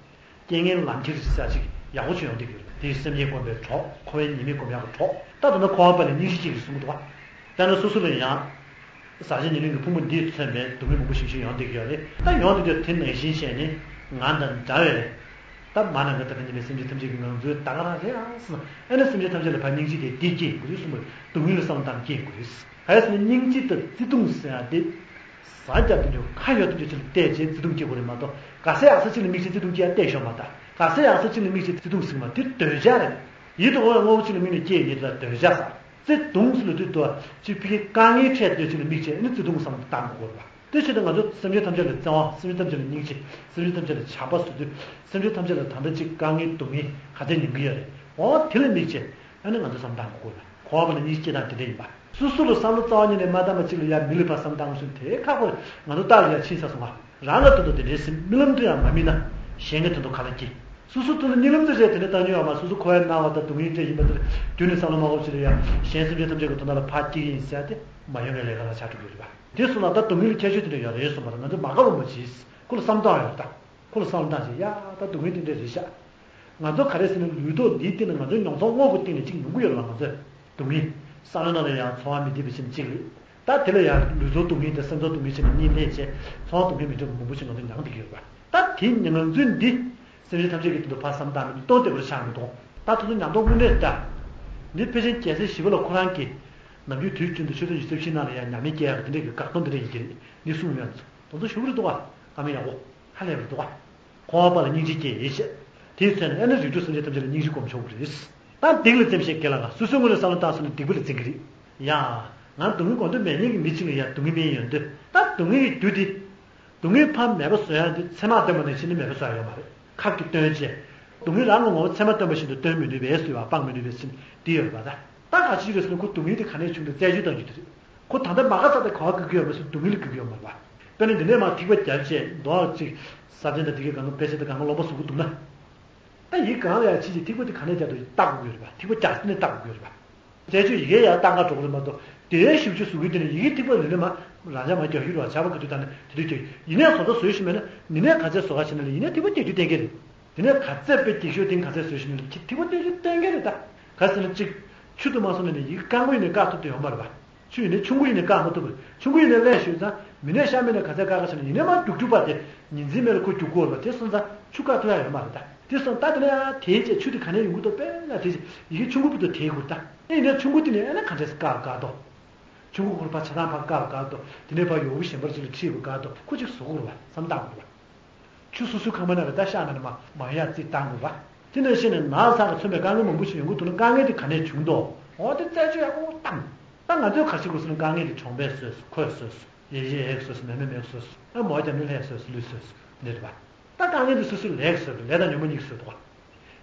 རྐྱེན་ངན་ལམ་ཁྱེར་ཟེར་ཅིག་ཡག་པོ་ཅིག་ཡོང་བསྡད་ཀྱི་ཡོད་རེད། དེ་སེམས་ཉིད་སྒོམ་པའི་གྲོགས། འཁོར་བའི་ཉེས་དམིགས་སྒོམ་ཡག་གི་གྲོགས། ད་ད་ལྟ་འཁོར་བ་པ་ལ་སྙིང་རྗེ་སྐྱེ་གི་གསུང་གི་འདུག་བ། དཔེར་ན་སོ་སོ་ལ་ཡང་ཟག་བཅས་ཉེར་ལེན་གྱི་ཕུང་པོ་འདིས་མཚོན་པའི་སྡུག་བསྔལ་མང་པོ་ཞིག་ཞིག་ཡོང་བསྡད་ཀྱི་ཡོད་རེད། ད་ཡོང་བསྡད་དུས་དེ་ནང་བཞིན་བྱས་ནས་ང་དང་འདྲ་བའི། ད་མ་ནང་གི་ད་ལྟ་ཉིད་ནས་སེམས་ཅན་ཐམས་ཅད་ཀྱི་ངང་ཚུལ་ད་ག་རང་རེད་ཨ་ཟེར། ཨ་ནི་སེམས་ཅན་ཐམས་ཅད་ལ་ཕར་སྙིང་རྗེ་དེ་འདི་སྐྱེ་དགོས་རེད་གསུངས་པ་རེད། སྡུག་བསྔལ་ལ་བསམ་བཏང་སྐྱེ་དགོས་རེད། ག་རེ་ཟེར་ན་སྙིང་རྗེ་དང་བརྩེ་གདུང་ཟེར་ཡ་དེ། ཟ་རྒྱབ་དུ་འཇོག་ཁ་ཡོད་དུ་འཇོག་ཅིག་ལ་བལྟས་རྗེས་བརྩེ་གདུང་སྐྱེ་དགོས་རེད་མ་གཏོགས། ག་ས་ཡག་ས་ཅིག་ལ་དམིགས་བྱས་བརྩེ་གདུང་སྐྱེ་ཡ་བལྟས་ཤོག་མ་ད། ག་ས་ཡག་ས་ཅིག་ལ་དམིགས་བྱས་བརྩེ་གདུང་ཟེར་མ་དེ་འདོད་ཆགས་རེད། ཡིད་དུ་འོང་བའི་དངོས་པོ་ཅིག་ལ་དམིགས་ནས་སྐྱེ་ཡི་དེ་ལ་འདོད་ཆགས་ཟེར། བརྩེ་གདུང་ཟེར་ལབ་དུས་དུ་ཅིག་ཕ་གི་དཀའ་ངལ་འཕྲད་དུས་ཅིག་ལ་དམིགས་བྱས་ཨ་ནི་བརྩེ་གདུང་བསམ་བཏང་དགོས་རེད་པ། དེ་བྱས་ཏེ་ང་ཚོ་སེམས་ཅན་ཐམས་ཅད་ལ་བརྩེ་བ། སེམས་ཅན་ཐམས་ཅད་ལ་སྙིང་རྗེ། སེམས་ཅན་ཐམས་ཅད་ལ་བྱམས་པ་བཟོ་དུས་སེམས་ཅན་ཐམས་ཅད་ལ་ད་ལྟ་ཅིག་དཀའ་ངལ་སྡུག་བསྔལ་ག་ཚད་མྱོང་གི་ཡོད་རེད། འོ་དེ་ལ་དམིགས་བྱས། ཨ་ནི་ང་ཚོ་བསམ་བཏང་དགོས་ལ། འཁོར་བ་ལ་གཉིས་སྐྱེ་དང་དེ་འདྲ་ཡིན་པ། སོ་སོ་ལ་བསམ་བློ་རྩ་བ་ཉིད་ནས་མ་བཏང་བ་ཅིག་ལ་ཡ་མི་ལ་ཕར་བསམ་བཏང་བ་སོང་དེ་ཁག་པོ་རེད། ང་ཚོ་རྟག་ཏུ་ཡ་ཕྱིན་ས་སོང་བ། རང་ལ་དོན་དུ་དེ་འདྲའི་སེམས་རྨི་ལམ་དུ་ཡང་མ་རྨིས་ན། གཞན་གྱི་དོན་དུ་ག་ལ་སྐྱེ། སོ་སོ་དོན་དུ་གཉིད་ལམ་དུ་རེད། དེ་ནས་བཏང་མྱོང་ཡོད་མ། སོ་སོ་འཁོར་བའི་སྣང་བ་དང་སྡུག་བསྔལ་འདྲ་ཡིན་པ་དེར་རྒྱུན་ནས་བསམ་བློ་མ་འཁོར་ཕྱིར་ཡང་གཞན་སེམས་ཅན་ཐམས་ཅད་ཀྱི་དོན་དག་ལ་ཕར་སྐྱེ་གི་ཡིན་ཟེར་ཏེ་མ་ཡོང་བའི་ལས་ཀ་ལ་ཆགས་འགྲོ་གི་ཡོད་རེད་པ། དེ་སོང་ན་ད་སྡུག་བསྔལ་ལ་ཁྱད་ཆོས་དེ་འདྲ་ཡོད་རེད་གསུངས་པ་རེད། ང་ཚོ་མ་དགའ་བ་མ་བྱེད། ཁོ་ལ་བསམ་བཏང་ཡོད་ད། ཁོ་ལ་བསམ་བཏང་བྱས་ཡ་ད་སྡུག་བསྔལ་དེ་འདྲ་རེད་ཤག་ང་ཚོ་ག་རེ་ཟེར་ན་ལུས་ཐོག་འདིའི་སྟེང་ལ་ང་ཚོ་མྱོང་ཚོར་དངོས་ཀྱི་སྟེང་ནས་གཅིག་མྱོང་གི་ཡོད་རེད་པ། ང་ཚོས་སྡུག་བསྔལ་བསམ་བློའི་ནང་ལ་ཡང་ཚོར་བ་མི་བདེ་བ་ཞིག་གཅིག་རེད། ད་དེ་ལ་ཡང་ལུས་ཚོར་སྡུག་བསྔལ་དང་སེམས་ཚོར་སྡུག་བསྔལ་བྱས་ནས་གཉིད་ལས་བྱས་ཚོར་བ་སྡུག་བསྔལ་མི་འདྲ་བ་མང་པོ་ཞིག་ང་ཚོ་མྱངས་བསྡད་ཀྱི་ཡོད་རེད་པ། ད་དེ་ང་ཚོས་འདི་སེམས་ཅན་ཐམས་ཅད་ཀྱི་དོན་དུ་ཕར་བསམ་བཏང་ན་མི་སྟོང་བདེ་བར་ཆགས་མི་འདུག་ད་དེ་ཚོ་ཉམས་རྟོགས་དངོས་གནས་ད། འདི་ཕལ་ཆེར་རྒྱལ་སྲས་ཞི་བ་ལྷ་ཁོ་རང་གིས་ནམ་རྒྱུན་དུས་རྒྱུན་དུ་ཆོས་ཐུན་ཉི་ཤུ་རྩ་བཞིའི་ནང་ལ་ཡང་ཉམས་ལེན་སྐྱེལ་ཡག་གི་དེ་འདྲ་གི་དགག་སྡོམ་དེ་འདྲ་ཡིན་གྱི་རེད། འདི་གསུངས་ཡོད་ཚོ་དེ་ཚོ་ཞུ་གི་རེད་འདུག་ག་ཀ་མེད་ཡག་པོ་ཧ་ལས་པ་རེད་འདུག་ག་འཁོར་བ་པ་ལ་སྙིང་རྗེ་སྐྱེ་ཡིས་ཞེས། དེའི་ཚེ་ན་ཨེ་ན་རིགས་དྲུག་སེམས་ཅན་ཐམས་ཅད་ལ་སྙིང་རྗེ་སྒོམ་ཆོག་གི་རེད། ད་སྡིག་ལ་འཛེམ་ཞིང་དགེ་ལ་དགའ། སོ་སོའི་ངོས་ནས་བསམ་བློ་བཏང་སོང་ན་སྡིག་པ་ལ་འཛིན་གྱི་རེད། ཡ། ང་སྡུག་བསྔལ་སྒོམ་འདོད་མེད་མཁན་གྱི་མི་གཅིག་ལ་ཡ་སྡུག་བསྔལ་མིན་ཡོང་དུས་ད་སྡུག་བསྔལ་གྱི་རྒྱུ་དེ། སྡུག་བསྔལ་ཕར་མེད་པ་བཟོ་ཡག་དེ་ཚད་མ་བཏོན་པ་ནང་བཞིན་ནི་མེད་པ་བཟོ་ཡག་ཡོད་མ་རེད། ཁབ་ཀྱིས་བཏོན་བྱས། སྡུག་བསྔལ་རང་གི་ངོ་བོ་ཚད་མ་བཏོན་པ་བཞིན་དུ་བཏོན་མི་ནུས་པའི་བཟོ་བ་སྤང་མི་ནུས་པའི་ཕྱིར་འདི་ཡོད་པ་ད། ད་ག་ཅི་རེད་ཟེར་ན་ཁོ་སྡུག་བསྔལ་དེ་ག་ནས་བྱུང་དུས་རྩད་གཅོད་གཏོང་རྒྱུ་དེ་རེད། ཁོ་ད་ལྟ་མ་དགའ་ས་དེ་ག་པར་སྒུག་གི་ཡོད་མ་ཟེར་སྡུག་བསྔལ་ལ་སྒུག་གི་ཡོད་མ་རེད་པ། དཔེར་ན་འདི་ནས་མར་ཐིགས་པ་བརྒྱབ་བྱས་མདོག་ཅིག་ས་བཙན་དང་དེ་གའི་སྒང་ག་དཔེ་ཆ་དང་སྒང་ག་ལོང་པ་བཟོ་གི་འདུག་ན། ད་ཡིག་སྒང་ལ་ཡ་ཕྱིན་ཅིག་ཐིགས་པ་དེ་ག་ནས་བརྒྱབ་འདུག་བལྟ་དགོས་ཀྱི་ཡོད་རེད་པ། ཐིགས་པ་རྒྱག་ས་ནས་བལྟ་དགོས་ཀྱི་ཡོད་རེད་པ། རྩད་གཅོད་ཡི་གེ་ཡར་བཏང་ག་འགྲོ་གི་རེད་མ་གཏོགས་དེའི་ཞིབ་དཔྱད་བཟོ་གི་དེ་ནས་ཡི་གེ་ཐིགས་པ་ལེན་ལེན་མ་རང་ཅག་མ་རྒྱག་ཡུལ་བ་ཆགས་པ་གི་དུས་ད་ནས་དེ་དུས་ཀྱི་ཡིན་ནས་བཟོ་ལྟ་བཟོས་ཤིག་མེད་ན་ཡིན་ནས་ག་ཚད་བཟོ་ག་བྱས་ན་ལ་ཡིན་ནས་ཐིགས་པ་རྒྱག་རྒྱུ་གཏན་འཁེལ་རེད། དེ་ནས་ག་ཚད་དཔེ་རྒྱག་ཤོག་དེ་ག་ཚད་བཟོས་ཤིག་ནས་ལ་ཐིགས་པ་རྒྱག་རྒྱུ་གཏན་འཁེལ་རེད་ད། ག་ཟེར་ན་གཅིག་ཆུ་དུ་མ་སོང་ནས་ནས་ཡི་གེ་སྐམ་པོ་ཡིན་ནས་བཀག་ཐུབ་དུ་ཡོང་མ་རེད་པ། ཆུ་ཡིན་ནའི་ཆུང་ཀུ་ཡིན་ནའི་བཀག་མ་ཐུབ་པར་ཆུང་ཀུ་ཡིན་ནའི་ལན་ཞུས་ཙང་མི་ནས་ཤ་མི་ནས་ག་ཚད་བཀག་ག་བྱས་ན་ཡིན་ནའི་མ་རྒྱུག་རྒྱུག་པ་དེ་ཉིན་མཚན་མེད་ལ་ཁོ་རྒྱུག་གོ་བ་དེ་སོང་ཙང་ཆུ་བཀག་ཐུབ་ཡ་ཡོད་མ་རེད་ད། དེ་སོང་ད་དེ་ནས་ཡང་དེའི་རྗེས་ཆུ་དེ་ག་ནས་ཡོང་གི་འདུག་དཔེར་ན་དེ་ཡི་གེ་ཆུང་ཀུ་པོ་དེ་དེའི་གུར་ད་ཨེ་ཡིན་ནའི་ཆུང་ཀུ་དེ་ནས་ཨེ་ན་ག་འདྲས་བཀག་བཀག་དོ། ཆུང་ཀུ་ཁོར་ཕ་ཆ་ཚང་ཕ་བཀག་བཀག་དོ། དེ་ནས་ཕ་ཡོག་པོ་གཞན་པར་ཅིག་ལ་ཁྲིད་པ་བཀག་དོ་ཁོ་ཅིག་བཟོ་གོ་ར་བ་བསམ་བཏང་གོ་ར་བ། ཆུ་སོ་སོའི་ཁང་པ་ནང་ལ་ད་ཤག་ན་ནི་མ་མ་ཡ་རྩིས་བཏང་དགོས་པ། དེ་ནང་བཞིན་ནས་ན་ཚ་ལ་མཚོན་པའི་དཀའ་ངལ་མང་པོ་ཞིག་ཡོང་གི་འདུག་ན་དཀའ་ངལ་དེ་ག་ནས་བྱུང་འདུག་འོ་དེ་རྩད་གཅོད་ཡག་པོ་བཏང་། ད་ང་ཚོས་ག་ཞིག་དགོས་ཟེར་ན་དཀའ་ངལ་དེ་གྱོང་པས་བཟོས་སོ་ཁོས་བཟོས་སོ་ཡེ་ཡེ་ཡེ་བཟོས་སོ་མེ་མེ་མེ་བཟོས་སོ་ཨ་མོ་རྒྱབ་ནས་ལྷས་བཟོས་སོ་ལུས་བཟོས་སོ་འདི་རེད་པ། ད་དཀའ་ངལ་དེ་སོ་སོའི་ལས་བཟོས་པ་ལས་དང་ཉོན་མོངས་གཉིས་ཀྱིས་བཟོས་འདུག་པ།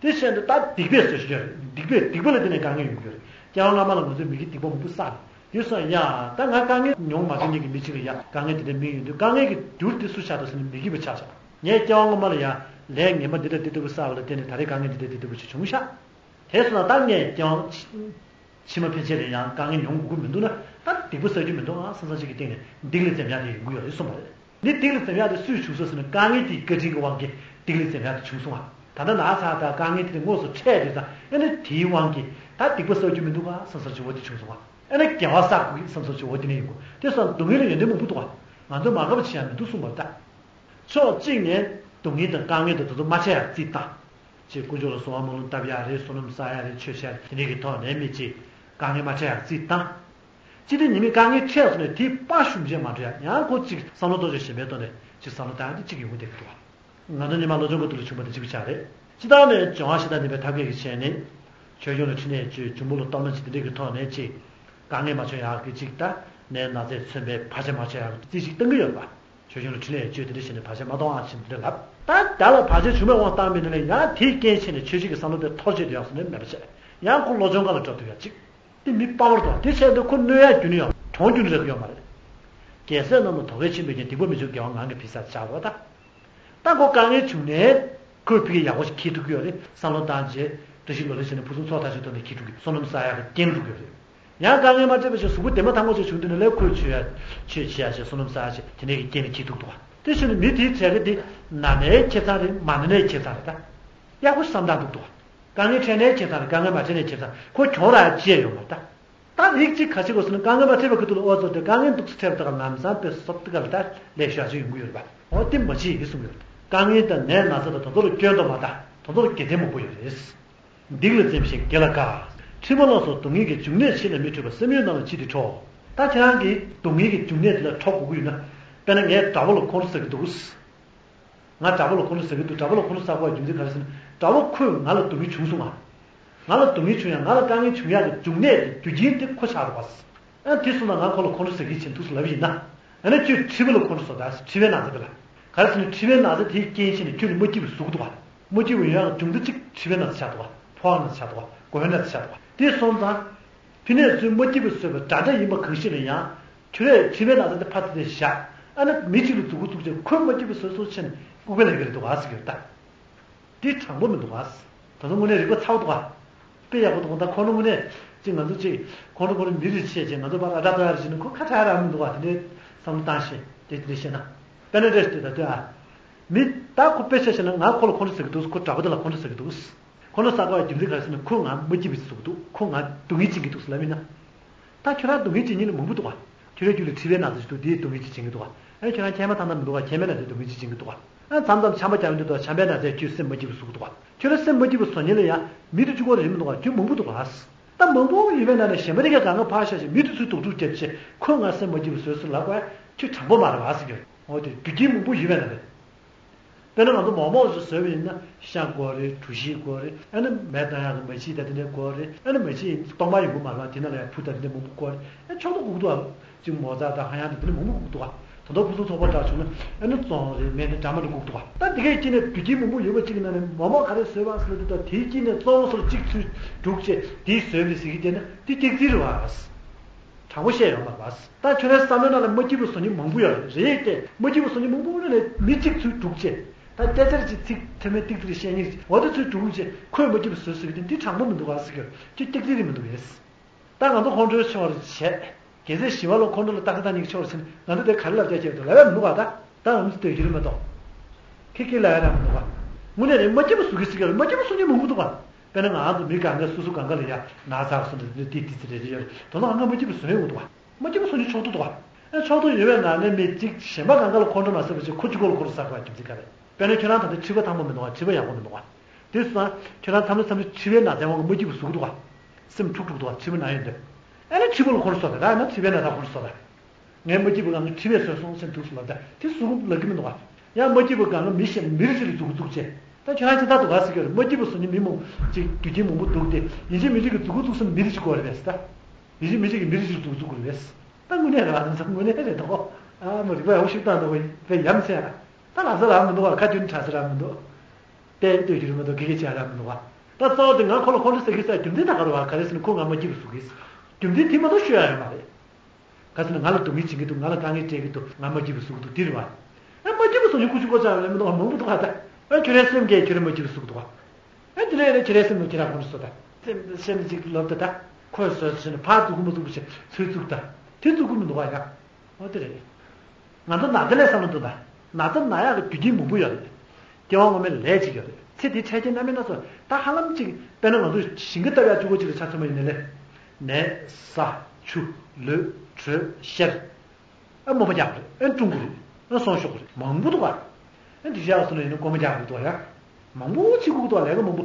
དེ་བཞིན་དུ་ད་སྡིག་པས་བཟོས་ཤིག་ཡོད་རེད། སྡིག་པས་སྡིག་པ་ལ་བརྟེན་ནས་དཀའ་ངལ་ཡོང་གི་ཡོད་རེད། སྐྱེ་བ་སྔ་མ་ལ་ང་ཚོས་མི་དགེ་སྡིག་པ་མང་པོ་བསགས་རེད། དེ་སོང་ཡ་ད་ང་དཀའ་ངལ་མྱོང་མ་བྱུང་མཁན་གྱི་མི་གཅིག་ལ་ཡ་དཀའ་ངལ་དེ་འདྲ་མི་ཡོང་དུས་དཀའ་ངལ་གྱི་རྒྱུ་དེ་སུ་ཆགས་འདུག་ཟེར་ན་མི་དགེ་བ་ཆགས་ཆགས། ངས་སྐྱེ་བ་སྔ་མ་ལ་ཡ་ལས་ངན་པ་འདི་འདྲ་འདི་ལྟ་བུ་བསགས་པ་ལ་བརྟེན་ནས་ད་རེས་དཀའ་ངལ་འདི་འདྲ་འདི་ལྟ་བུ་ཞིག་བྱུང་ཤག་དེ་སོང་ན་ད་ངས་སྐྱེ་བ་ཕྱི་མ་ཕན་ཆད་ལ་ཡང་དཀའ་ངལ་མྱོང་དགོས་ཀྱི་མི་འདུག་ན་ད་སྡིག་པ་བསགས་རྒྱུ་མི་འདུག་ཨང་བསམ་བསམ་ཞིག་གི་སྟེང་ནས་སྡིག་ལ་འཛེམ་ཡག་དེ་ཡོང་གི་ཡོད་རེད་གསུངས་པ་རེད། འདི་སྡིག་ལ་འཛེམ་ཡག་དེ་སུས་བྱུང་སོང་ཟེར་ན་དཀའ་ངལ་དེའི་བཀའ་དྲིན་གྱི་དབང་གིས་སྡིག་ལ་འཛེམ་ཡག་དེ་བྱུང་སོང་ཨ། ད་ལྟ་ན་ཚ་དང་དཀའ་ངལ་དེ་དངོས་སུ་འཕྲད་དུས་ཙང་ཨེ་ནི་དེའི་དབང་གིས་ད་སྡིག་པ་བསགས་རྒྱུ་མི་འདུག་ག་བསམ་བསམ་ཞིག་འོ་དེ་བྱུང་སོང་ཨ། ཨེ་ནི་དགེ་བ་བསགས་དགོས་ཀྱི་བསམ་བསམ་ཞིག་འོ་དེ་ནས་ཡིན་དགོས་དེ་སོང་སྡུག་བསྔལ་ལ་ཡོན་ཏན་མང་པོ་འདུག་ག་ང་ཚོས་མ་དགའ་བ་བྱེད་ཡག་མི་འདུག་གསུངས་པ་རེད་ད། ཕྱོགས་གཅིག་ནས་སྡུག་བསྔལ་དང་དཀའ་ངལ་དང་དེ་ཚོ་མ་འཕྲད་ཡག་རྩིས་བཏང་། ཅེས་དཀོན་མཆོག་ལ་གསོལ་བ་སྨོན་ལམ་བཏབ་ཡག་རེད། བསོད་ནམས་བསགས་ཡག་རེད། ཆོས་བྱས་དེ་འདྲ་གི་ཐོག་ནས་མི་གཅིག་དཀའ་ངལ་མ་འཕྲད་ཡག་རྩིས་བཏང་། ཅི་སྟེ་ཉི་མའི་དཀའ་ངལ་འཕྲད་སོང་ནས་དེའི་དཔའ་ཞུམ་བྱས་མ་འགྲོ་ཡག་ཡང་ཁོ་གཅིག་བསམ་བློ་གཏོང་ཆོག་གཞན་པའི་ཐོག་ནས་གཅིག་བསམ་བློ་བཏང་ཡག་དེ་གཅིག་ཡོང་གི་བསྡད་ཀྱི་འདུག་བ། ང་ཚོ་ཉི་མ་བློ་སྦྱོང་གི་ཐོག་ལ་བྱུང་བ་དེ་གཅིག་པུ་ཆགས་རེད། སྤྱིར་བཏང་ནས་སྦྱོང་བ་ཞེ་དྲག་འདི་པའི་ཐབས་མཁས་ཀྱི་ཆས་ནི། ཆོས་སྐྱོང་ལ་ཕྲིན་ལས་བཅོལ་འབྱུང་པོ་ལ་གཏོར་མ་བྱེད་དེ་འདྲ་གི་ཐོག་ནས་གཅིག་དཀའ་ངལ་མ་བྱུང་ཡག་གི་གཅིག་ད་ནད་ན་ཚས་མཚོན་པའི་བར་ཆད་མ་བྱུང་ཡག་གི་རྩིས་ཤིག་བཏང་གི་ཡོད་པ། ཆོས་སྐྱོང་ལ་ཕྲིན་ལས་བཅོལ་དེ་འདྲ་བྱས་ནས་བར་ཆད་མ་གཏོང་ཨ་ཞེས་འདི་འདྲ་ལབ། ད་བདག་ལ་བར་ཆད་བྱུང་བའི་དབང་བཏང་མིན་ནའི་ཡང་དེའི་རྐྱེན་བྱས་ནས་ཆོས་བྱེད་ཀྱི་བསམ་བློ་དེ་འཐོར་བྱེད་དུ་ཡག་སོང་ནས་མེད་པ་བྱས། ཡང་ཁོ་བློ་སྦྱོང་སྒང་ལ་འགྲོ་ཐུབ་ཡག་གཅིག་དེ་མི་དཔའ་བོར་དང་དེ་བྱས་ཏེ་ཁོ་གནོད་ཡག་རྒྱུ་ནི་ཡང་གྲོང་རྒྱུ་ནི་རེག་ཡོད་མ་རེད། རྒྱལ་སྲས་རྣམས་ལ་དོ་གལ་ཕྱིན་པའི་རྐྱེན་སྡིག་པ་མི་འཇོམས་དགེ་བ་ངང་གིས་འཕེལ་སར་བྱའོ་ད། ད་ཁོ་དཀའ་ངལ་བྱུང་ནས་ཁོས་ཕ་གི་ཡག་པོ་ཞིག་འཁྱེར་ཐུབ་ཀྱི་ཡོད་རེད། བསམ་བློ་བཏང་རྗེས་བཀྲ་ཤིས་ལོ་ལེགས་བྱས་ནས་ཕུན་སུམ་ཚོགས་ཐག་ཆོད་ཐོག་ནས་འཁྱེར་ཐུབ་ཀྱི་བསོད་ནམས་བསགས་ཡག་གི་རྐྱེན་སྒྲུབ་ཀྱི་ཡོད་རེད། ཡང་དཀའ་ངལ་མ་འཕྲད་པ་ཞིག་གཟུགས་པོ་བདེ་མོ་ཐང་མོ་ཞིག་བྱུང་དུས་ནས་ལས་ཁོས་ཆོས་ཡ་ཆོས་བྱེད་ཡ་ཞེས་བསོད་ནམས་བསགས་ཡ་ཞེས་དེ་ནས་ཀྱི་རྐྱེན་ནས་འཁྱེར་ཐུབ་འདུག་བ། དེ་བཞིན་མི་དེའི་བྱེད་ཀ་དེ་ན་ནའི་ཁེ་བཟང་རེད། མ་ན་ནའི་ཁེ་བཟང་རེད་ད། ཡག་པོ་བསམ་བཏང་འདུག་འདུག་བ། དཀའ་ངལ་འཕྲད་ནའི་ཁེ་བཟང་རེད། དཀའ་ངལ་མ་འཕྲད་ནའི་ཁེ་བཟང་ཁོ་གྱོང་རག་ཡ་ཅི་ཡང་ཡོད་མ་རེད་ད། ད་རིགས་གཅིག་ག་ཅི་དགོས་ཟེར་ན་དཀའ་ངལ་མ་འཕྲད་པའི་ཁུལ་དུ་ལ་ཨོ་ཙོ་དེ་དཀའ་ངལ་འདུག་སེ་འཕྲད་པ་དེ་ག་ལམ་སང་དཔེ་སོབ་དེ་ག་ལ་ད་ལེགས་ཤོས་ཅིག་ཡོང་གི་ཡོད་རེད་པ། འོ་དེ་མ་བྱེད་ཡིན་གསུངས་ཡོད། དཀའ་ངལ་དང་ནད་ན་ཚ་དང་དེ་ཚོ་ལ་སྐྱོན་དུ་མ་ལྟ། དེ་ཚོ་ལ་དགེ་མཚན་མང་པོ་ཡོད་རེད། སྡིག་ལ་འཛེམ་ཞིང་དགེ་ལ་དགའ། ཁྲིམས་ལ་སོགས་སྡུག་བསྔལ་གྱི་འབྱུང་གནས་ཕྱི་ལ་མི་འཕྲོད་པ་སེམས་ཡུལ་རྣམས་ལ་མཆིས་ཏེ་འཕྲོ། ད་ཁྱེད་རང་གིས་སྡུག་བསྔལ་གྱི་འབྱུང་གནས་དེ་ལ་འཕྲོ་དགོས་ཀྱི་ཡོད་ན། དཔེར་ན་ངས་དགྲ་བོ་ལ་ཁོང་ཁྲོ་ཟ་གི་འདུག་ང་དགྲ་བོ་ལ་ཁོང་ཁྲོ་ཟ་གི་འདུག་དགྲ་བོ་ལ་ཁོང་ཁྲོ་ཟ་དགོས་པའི་རྒྱུ་མཚན་ག་རེ་ཟེར་ན་དགྲ་བོ་ཁོས་ང་ལ་སྡུག་བསྔལ་བྱུང་སོང་ང་། ང་ལ་སྡུག་བསྔལ་བྱུང་ཡང་ང་ལ་དཀའ་ངལ་བྱུང་ཡག་གི་འབྱུང་གནས་དེ་རྒྱུ་རྐྱེན་དེ་ཁོ་ཆགས་འདུག་ག་ཨ་དེ་སོང་ན་ང་ཁོ་ལ་ཁོང་ཁྲོ་ཟ་གི་ཡིན་འདུག་ཟེར་ལབ་ཡིན་ན། ཨ་ནི་ཁྱོད་ཁྲི་བ་ལ་ཁོང་ཁྲོ་ཟ་དང་ཁྲི་བའི་ན་ཚ་དེ་ལ། ག་རེ་ཟེར་ན་ཁྲི་བའི་ན་ཚ་དེའི་རྐྱེན་བྱས་ནས་ཁྱོད་ལ་མ་སྐྱིད་པ་ཟུག་འདུག་ག་མ་སྐྱིད་པ་ཡོང་ཡག་འབྱུང་རྩ་གཅིག་ཁྲི་བའི་ན་ཚ་ཆགས་འདུག་ག་ཕོ་བ་ན་ཚ་ཆགས་འདུག་ག་མགོ་བའི་ན་ཚ་ཆགས་འདུག་ག་དེ་སོང་ཙང་། ཕི་ནས་ཚུར་མ་སྐྱིད་པ་བཟོས་པ་འདྲ་འདྲ་ཡིན་པ་གང་ཞིག་ལ་ཡང་། ཁྱོད་རས་ཁྲི་བའི་ན་ཚ་དེ་ཕར་དེ་བཞག་ཨ་ནི་མི་གཅིག་ལ་མཛུབ་གུ་བཙུགས་བྱས་ཁོས་མ་སྐྱིད་པ་བཟོས་སོང་བྱས་ནས་ལྐུགས་པའི་ལས་ཀ་རེད་འདུག་ག་ཟེར་གྱི་ཡོད་ད། འདི་དྲང་པོ་མི་འདུག་ག། ད་དུང་དངོས་གནས་རིག་པ་ཚ་བོ་འདུག་ག། དཔེ་ཡག་པོ་འདུག་ག། ད་ཁོང་ཁྲོ་དངོས་གནས་ཅིག་ང་ཚོ་ཅིག་ཁོང་ཁྲོ་ཁོང་ཁྲོ་མི་རེད་བྱས་ཅིག་ང་ཚོ་ཕར་ཨ་དྲག་ཏོ་ཡ་རེད་བྱས་ནས་ཁོ་ཁ་ཁྲ་ཡ་རག་མི་འདུག་ག། དེ་འདྲའི་བསམ་བློ་བཏང་ཤེས་དེ་དེ་འདྲ་བཤད་ན། དཔེར་ན་འདྲ་ཞིག་ད་དུས་ཨ། མི་ད་ཁོ་དཔེ་ཆ་བཤད་ན་ང་ཁོ་ལ་ཁོང་ཁྲོ་ཟ་གི་འདུག་ཁོ་དྲག་པོ་དེ་ལ་ཁོང་ཁྲོ་ཟ་གི་འདུག་ཁོང་ཁྲོ་ཟ་དགོས་པའི་རྒྱུ་མཚན་ག་རེ་ཟེར་ན་ཁོས་ང་མ་སྐྱིད་པ་ཞིག་བཟོ་གི་འདུག་ཁོས་ང་སྡུག་བསྔལ་བྱེད་ཀྱི་འདུག་ཟེར་ལབ་མིན་ན། ད་ཁྱོད་རང་སྡུག་བསྔལ་བྱེད་མཁན་ལ་མང་པོ་འདུག་ག། ཁྱོད་རའི་རྒྱུད་ལ་མཁྲིས་པའི་ན་ཚ་ཞིག་འདུག་དེས་སྡུག་བསྔལ་ཅིག་བྱེད་ཀྱི་འདུག་ག། ཨ་ཁྱོད་རང་མཁལ་མ་ཐང་ཐང་མི་འདུག་ག། མཁལ་མའི་ན་ཚས་སྡུག་བསྔལ་ཅིག་བྱེད་ཀྱི་འདུག་ག། ཨ་མཚམས་མཚམས་ཆམ་པ་རྒྱག་མི་འདུག་ད་ཆམ་པའི་ན་ཚས་ཁྱོད་སེམས་མ་སྐྱིད་པ་བཟོ་གི་འདུག་ག། ཁྱོད་རང་སེམས་མ་སྐྱིད་པ་བཟོ་མཁན་ལ་ཡང་མི་དེ་གཅིག་པོ་རེད་མི་འདུག་ག། ཁྱོད་མང་པོ་འདུག་ག། ད་མང་པོ་ཡོད་པའི་ནང་ནས་གཞན་པ་དེ་གས་གང་ག་ཕར་བཞག་བྱས་མི་དེ་ཚོས་སྡུག་སྡུག་བརྒྱབ་བྱས་ཁོས་ང་སེམས་མ་སྐྱིད་པ་བཟོས་ཟེར་ལབ་དགོས་ཁྱོད་དྲང་པོ་མ་རེད་བ་ཟེར་གྱི་ཡོད། འོ་དེ་རྒྱུ་རྐྱེན་མང་པོ་ཡོད་པའི་ནང་ནས། དཔེར་ན་ང་ཚོ་མོག་མོག་ཞིག་བཟོས་པ་ཡིན་ན་ཤ་དགོས་རེད། གྲོ་ཞིབ་དགོས་རེད། ཨ་ནི་མེ་གཏོང་ཡག་གི་མ་ཕྱི་ད་དེ་འདྲ་དགོས་རེད། ཨ་ནི་མ་ཕྱི་ཡིན་སྟོང་པ་ཡོང་གི་མ་རེད་བ། དེ་ན་ལ་ཡང་ཕུ་ད་དེ་འདྲ་མང་པོ་དགོས་རེད། ཨ་ཕྱོགས་གཏོགས་དགོས་ཀྱི་འདུག་ཨ། ཅིག་མོ་ཙ་དང་ཧ་ཡང་དང་དེ་འདྲ་མང་པོ་དགོས་ཀྱི་འདུག་ཨ། ད་དུང་ཕུ་ཚུགས་ཚོགས་པ་དྲག་བྱུང་ན་ཨ་ནི་བཙོང་རེད། མེ་འདི་འདྲ་མ་འདྲ་དགོས་ཀྱི་འདུག་ཨ། ད་དེ་གའི་དཀྱིལ་ནས་རྒྱུ་རྐྱེན་མང་པོ་ཡོད་པ་གཅིག་ནང་ནས་མོག་མོག་ག་རེ་བཟོས་པ་ཟེར་ལབ་དུས་ད་དེའི་དཀྱིལ་ནས་གཙོ་བོ་སོར་གཅིག་ཚུར་སྒྲུག་བྱས་དེས་བཟོས་རེད་ཟེར་གྱི་དེ་ན་དེ་སྐྱག་རྫུན་རེད་བ། དྲང་པོ་བཤད་ཡོང་མ་རེད་བ། ད་ཁྱོད་རའི་བསམ་བློའི་ནང་ལ་མ་སྐྱིད་པ་བཟོ་མཁན་མང་པོ་ཡོད་རེད་དེ། མ་སྐྱིད་པ་བཟོ་མཁན་མང་པོ་ནང་ནས་མི་གཅིག་ཚུར་སྒྲུག་བྱས། ད་སྐད་ཆར་གཅིག་ཚིག་ཐེ་མེད་ཏིག་ཏིག་བཤད་མཁན་གཅིག་འོ་དེ་ཚུར་སྒྲུག་བྱས་ཁོས་མ་སྐྱིད་པ་བཟོས་ཟེར་གི་དེ་འདི་དྲང་པོ་མི་འདུག་ག་ཟེར་གི་ཁྱོད་སྐྱག་རྫུན་རེད་མི་འདུག་གས། ད་ང་ཚོ་ཁོང་ཁྲོའི་ཕྱོགས་རེ་བྱས། གལ་སྲིད་ཞི་བ་ལྷུན་ཁོང་ཁྲོ་ལ་རྟག་ས་ད་ཉིད་ཀྱི་ཕྱོགས་རེ་ཕྱིན་ང་ཚོ་དེ་ག་རེ་ལབ་བྱས་བྱས་འདུག་ལབ་ཡ་མི་འདུག་ག། ད་ད་ང་ཚོ་ལྟོས་རྒྱུ་རེད་མ་གཏོགས། ཁྱེད་ཀྱིས་ལབ་ཡ་རང་མི་འདུག་ག། དངོས་གནས་རེད། མ་སྐྱིད་པ་བཟོ་གི་ཟེར་གི་རེད། མ་སྐྱིད་པ་བཟོ་མཁན་མང་པོ་འདུག་ག། དཔེར་ན་ང་ཚོ་མི་གང་ག་སོ་སོ་གང་ག་ལ་ཡ་ན་ཚ་སོང་ནས་འདི་འདི་འདི་རེ་རེ་ཡོད་རེད། དོ་ནང་ང་མ་སྐྱིད་པ་བཟོ་ཡོང་གི་འདུག་ག། མ་སྐྱིད་པ་བཟོ་མཁན་ཕྱོགས་གཏོགས་འདུག་ག། ཨ་ཕྱོགས་གཏོགས་ཡོད་པའི་ནང་ནས་མི་གཅིག་གཞན་པ་གང་ག་ལ་ཁོང་ཁྲོ་མ་ཟ་བ་བྱས་ཁོ་གཅིག་པོ་ལ་ཁོང་ཁྲོ་ཟ་དགོས་པའི་རྒྱུ་མཚན་ག་རེད། དཔེར་ན་ཁྱོད་རང་ད་ལྟ་མཁྲིས་པ་ཐང་པོ་མི་འདུག་ག། མཁྲིས་པ་ཡག་པོ་མི་འདུག་ག། དེ་སོང་ཙང་ཁྱོད་རང་མཚམས་རེ་མཚམས་རེ་མཁྲིས་པའི་ན་ཚའི་དབང་གིས་མ་སྐྱིད་པ་བཟོ་གི་འདུག་ག། སེམས་འཁྲུག་འཁྲུག་འདུག་ག། མཁྲིས་པའི་ན་ཡོད་དུས། ཨ་ནི་མཁྲིས་པ་ལ་ཁོང་ཁྲོ་ཟ་དགོས་ད། ཨ་ནི་མཁྲིས་པའི་ན་ཚ་ཁོང་ཁྲོ་ཟ་དགོས། ངའི་མ་སྐྱིད་པ་གང་ག་མཁྲིས་པས་བཟོས་སོང་ཟེར་འདུག་ཟེར་ལབ་ད་དེ་གཟུགས་ལབ་ཀྱི་མི་འདུག་ག། ཡང་མ་སྐྱིད་པ་གང་ག་མི་གཞན་མི་རིགས་གཅིག་ལ་འཛུགས་འཛུགས་བྱས། ད་ཁྱོད་རང་ཅི་ལྟར་འདུག་ག་ཟེར་གྱི་རེད། མ་སྐྱིད་པ་བཟོ་མཁན་མི་མང་ཅིག་རྒྱུ་རྐྱེན་མང་པོ་འདུག་སྟེ་ཡིན་གཅིག་མིན་གཅིག་གིས་འཛུགས་འཛུགས་སེ་མི་རིགས་གཅིག་དགོས་རེད་པས་ད། ཡིན་གཅིག་མིན་གཅིག་གིས་མི་རིགས་གཅིག་འཛུགས་འཛུགས་དགོས་རེད་པས། ད་དངོས་གནས་རེད་བ། དངོས་གནས་རེད་དོ། ཨ་མ་རིག་པ་ཡག་པོ་ཞིག་བཏང་འདུག་པས་ཡ་མཚན་ད་ལབ་ས་རག་མི་འདུག་ག། ཁ་རྒྱུན་དྲག་ས་རག་མི་འདུག། དཔེ་ལྟོས་རྒྱུ་རེད་མ་གཏོགས་དགེ་རྒན་བྱས་རག་མི་འདུག་ག། ད་གཙོ་བོ་དེ་ང་ཁོ་ལ་ཁོང་ཁྲོ་ཟ་གི་ཟེར་རྒྱུ་མཚན་ད་ག་རེ་བ། ག་རེ་ཟེར་ན་ཁོ་ང་མ་སྐྱིད་པ་བཟོ་གི་ཟེར། རྒྱུ་མཚན་དེ་མ་གཏོགས་ཤོད་ཡ་ཡོད་མ་རེད། ག་ཟེར་ན་ང་ལ་སྡུག་བསྔལ་བྱེད་ཀྱི་འདུག། ང་ལ་དཀའ་ངལ་སྤྲད་ཀྱི་འདུག། ང་མ་སྐྱིད་པ་བཟོ་གི་འདུག། འདི་རེད་བ། ཨ་མ་སྐྱིད་པ་བཟོ་མཁན་ཁུ་བྱུག་ཁོ་ཅག་ཡོད་མི་འདུག་ག། མང་པོ་འདུག་ག། ད་ཨ་ཁྱོད་རའི་སེམས་ཀྱིས་ཁྱོད་ར་མ་སྐྱིད་པ་བཟོ་གི་འདུག་ག། ཨ་འདི་ལས་རེད། ཁྱོད་རའི་སེམས་ནང་ཁྱོད་ར་ཁོང་ཁྲོ་ཟ་ད། སེམས་སེམས་ཅིག་ལབ་ད་ད། ཁོས་བཟོས་ཟེར་ནས་ཕར་འཛུགས་གི་མ་འཛུགས་པ་བྱས་ཚུར་འཛུགས་ད། དེ་འཛུགས་གི་མི་འདུག་ག་ཡ། ཨོ་དེ་རེད། ང་ཚོ་ན་ཚ་ལ་བསམ་བློ་གཏོང་ད། ན་ཚ་ན་ཡག་གི་རྒྱུ་རྐྱེན་མང་པོ་ཡོད་རེད། སྐྱེ་བ་སྔོན་མའི་ལས་གཅིག་ཡོད་རེད། ཚེ་འདིའི་འཕྲལ་རྐྱེན་རྣམ་སྨིན་སྣ་ཚོགས། ད་ཧ་ལམ་གཅིག་དཔེར་ན་ང་ཚོས་ཞིང་ཁ་བཏབ་ཡག་གཅིག་པོ་གཅིག་ལ་ཆ་མཚོན་པ་ཡིན་ན་ལས། ནས་ས་ཆུ་ལུད་དྲོད་གཤེར། ཨ་རྨོ་མོ་རྒྱག་དགོས་རེད། ཨ་སྲུང་དགོས་རེད། ཨ་སྲུང་ཤོག་དགོས་རེད། མང་པོ་འདུག་ག། ཨ་འདི་བཞག་སོང་ན་ཡིན་ན་རྐོ་མ་རྒྱག་དགོས་འདུག་ཡ། མང་པོ་བྱེད་དགོས་འདུག་ག། ལས་ཀ་མང་པོ།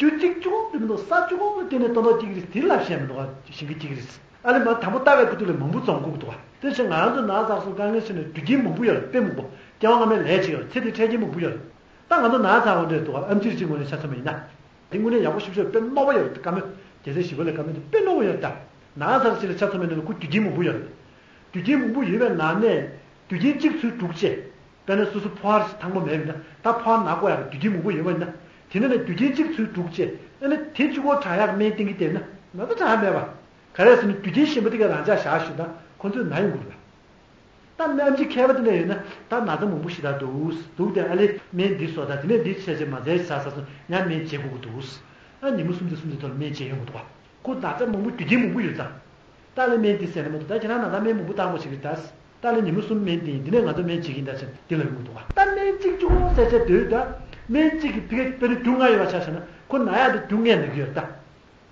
རྒྱུ་གཅིག་གཅིག་པོ་དེ་མི་འདུག། ས་གཅིག་པོ་ལ་བརྟེན་ནས་ཏོག་ཏོག་གཅིག་རེད། དེ་ལ་བཤད་མི་འདུག་ག། ཞིང་ཁ་གཅིག་རེད། ཨ་ལས་མ་དང་པོ་བཏབ་པའི་ཁུ་ཐུག་ལས་མང་པོ་བཙོང་དགོས་འདུག་ག། དེ་ཕྱིར་ང་རང་ཚོ་ན་ཚ་སོང་དཀའ་ངལ་ཆེ་ནས་རྒྱུ་རྐྱེན་མང་པོ་ཡོད་རེད། དཔེ་མང་པོ། སྐྱེ་བ་སྔ་མའི་ལས་བྱས་ཡོད་རེད། ཚེ་འདིའི་འཕྲལ་རྐྱེན་མང་པོ་ཡོད་རེད། ད་ང་ཚོ་ན་ཚ་འོ་འདྲས་འདུག་ག། ཨེམ་ཆི་གཅིག་ངོས་ནས་ཆ་མཚོན་པ་ཡིན་ན། དེ་དངོས་གནས་ཡག་པོ་ཞིབ་ཞིབ་དཔེ་རྣོ་པོ་ཡོད་རེད། བཀའ་མོལ་རྒྱལ་སྲས་ཞི་བ་ལྷས་བཀའ་མོལ་དེ་དཔེ་རྣོ་པོ་ཡོད་རེད་ད། ན་ཚ་ཅིག་ལ་ཆ་མཚོན་པ་ཡིན་ན་ཁོ་རྒྱུ་རྐྱེན་མང་པོ་ཡོད་རེད། རྒྱུ་རྐྱེན་མང་པོ་ཡོད་པའི་ནང་ནས་རྒྱུ་རྐྱེན་གཅིག་ཚུར་སྒྲུག་བྱས། དཔེར་ན་སོ་སོ་ཕོ་བ་ཐང་པོ་མེད་པ་ཡིན་ན་ད་ཕོ་བ་ན་དགོས་ཡག་གི་རྒྱུ་རྐྱེན་མང་པོ་ཡོད་པ་ཡིན་ན། དེ་ནས་ནས་རྒྱུ་རྐྱེན་གཅིག་ཚུར་སྒྲུག་བྱས། ཨ་ནི་དེ་གཅིག་པོ་དྲག་ཡག་སྨན་བསྟེན་གྱི་བསྡད་ན་ན་ཚ་དྲག་ཡག་མེད་པ། ག་རེ་ཟེར་ན་རྒྱུ་རྐྱེན་གཞན་པ་དེ་ག་རང་འཇགས་བཞག་ཞུས་ན་ཁོ་ཚོས་ན་ཡོང་གི་རེད་པ། ད་ཨེམ་ཆི་མཁས་པ་དེ་འདྲ་ཡོད་ན་ད་ན་ཚ་མང་པོ་ཞེ་དྲག་འདུག་འདུག་སྟེ་ཨ་ལས་སྨན་འདི་བཟོ་ད། དེ་ནས་འདི་བྱས་བྱས་མ་བྱས་ཟ་ཟ་སོང་ཡང་སྨན་བྱེད་དགོས་ཀྱི་འདུག། ཨ་ཉིན་མོ་གསུམ་དང་གསུམ་དེ་ཐོག་ལ་སྨན་བྱེད་ཡོང་གི་འདུག་ག། ཁོ་ན་ཚ་མང་པོ་རྒྱུ་རྐྱེན་མང་པོ་ཡོད་ཙང་། ད་ལས་སྨན་འདི་ཟས་ན་མ་འདུག། ད་ཁྱེད་རང་ན་ཚ་སྨན་མང་པོ་བཏང་དགོས་བྱེད་ཀྱི་ད། ད་ལས་ཉིན་མོ་གསུམ་སྨན་འདི་ཡིན། འདི་ནས་ང་ཚོ་སྨན་བྱེད་ཀྱི་ཡིན་ད་ཟེར་འདི་ལ་ཡོང་གི་འདུག་ག། ད་སྨན་གཅིག་གཅིག་པོ་ཟས་བྱས་སྡོད་ད། སྨན་གཅིག་གིས་ཕ་གིར་དཔེར་ན་རྒྱུ་ལྔ་ཡོད་པ་ཆ་བཞག་ན་ཁོ་ན་ཡག་དེ་རྒྱུ་ལྔས་ན་གི་ཡོད་ད།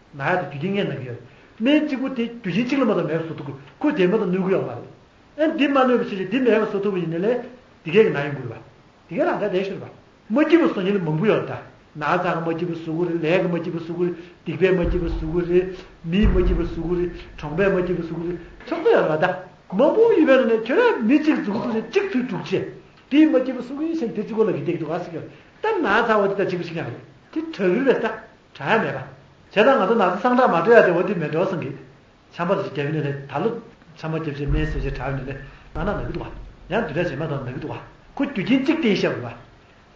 ན་ཡག་དེ་རྒྱུ་རྐྱེན་ལྔས་ན་གི་ཡོད། སྨན་གཅིག་པོ་དེ་རྒྱུ་རྐྱེན་གཅིག་ལ་མ་གཏོགས་མེད་པ་བཟོ་ཐུབ་ཀྱི། ཁོས་དེ་མ་གཏོགས་གནོད་ཀྱི་ཡོད་མ་རེད། ཨ་འདི་མ་གནོད་པ་བྱས་ཏེ་འདི་མེད་པ་བཟོ་ཐུབ་པ་ཡིན་ན་ལས་དེ་གས་ཀྱི་ན་ཡོང་གི་རེད་པ། དེ་གས་རང་ད་བསྡད་ཤོར་བ། མ་སྐྱིད་པ་བཟོ་མཁན་ལ་མང་པོ་ཡོད་ད། ན་ཚ་གིས་མ་སྐྱིད་པ་བཟོ་གི་རེད། ལས་ཀྱིས་མ་སྐྱིད་པ་བཟོ་གི་རེད། སྡིག་པས་མ་སྐྱིད་པ་བཟོ་གི་རེད། མིས་མ་སྐྱིད་པ་བཟོ་གི་རེད། གྲོང་པས་མ་སྐྱིད་པ་བཟོ་གི་རེད། ཕྱོགས་ཚོ་ཡོད་རེད་པ་ད། མང་པོ་ཡོད་པའི་ནང་ནས་ཁྱོད་རང་མི་གཅིག་འཛུགས་འཛུགས་བྱས་གཅིག་ཚུར་སྒྲུག་བྱས། དེས་མ་སྐྱིད་པ་བཟོ་གི་ཡིན་ཟེར་དེ་གཅིག་པོ་ལ་གི་བསྡད་ཀྱི་འདུག་ག་ཟེར་གྱི་ཡོད། ད་ན་ཚ་བ་དེ་ད་གཅིག་པ་ཞིག་ཡང་རེད། དེ་དྲག་གི་རེད་པས་ད། དྲག་ཡ་མེད་པ། བྱས་ཙང་ང་ཚོ་ན་ཚ་སངས་དྲག་མ་འགྲོ་ཡ་དེ་འོ་དེ་མེད་འགྲོ་བསམ་གི། ཆམ་པ་རེ་ཞིག་བརྒྱབ་ཡིན་ནའི་ལས་ད་ལོ་ཆམ་པ་བརྒྱབ་བྱས་སྨན་ཟས་བྱས་དྲག་ཡིན་ནའི་ལས་ན་ན་ན་གི་འདུག་ག། ཡང་དུས་ཚོད་རྗེས་མ་དང་ན་གི་འདུག་ག། ཁོ་རྒྱུ་རྐྱེན་གཅིག་བསྟེན་ཤེས་པ་རེད་པ།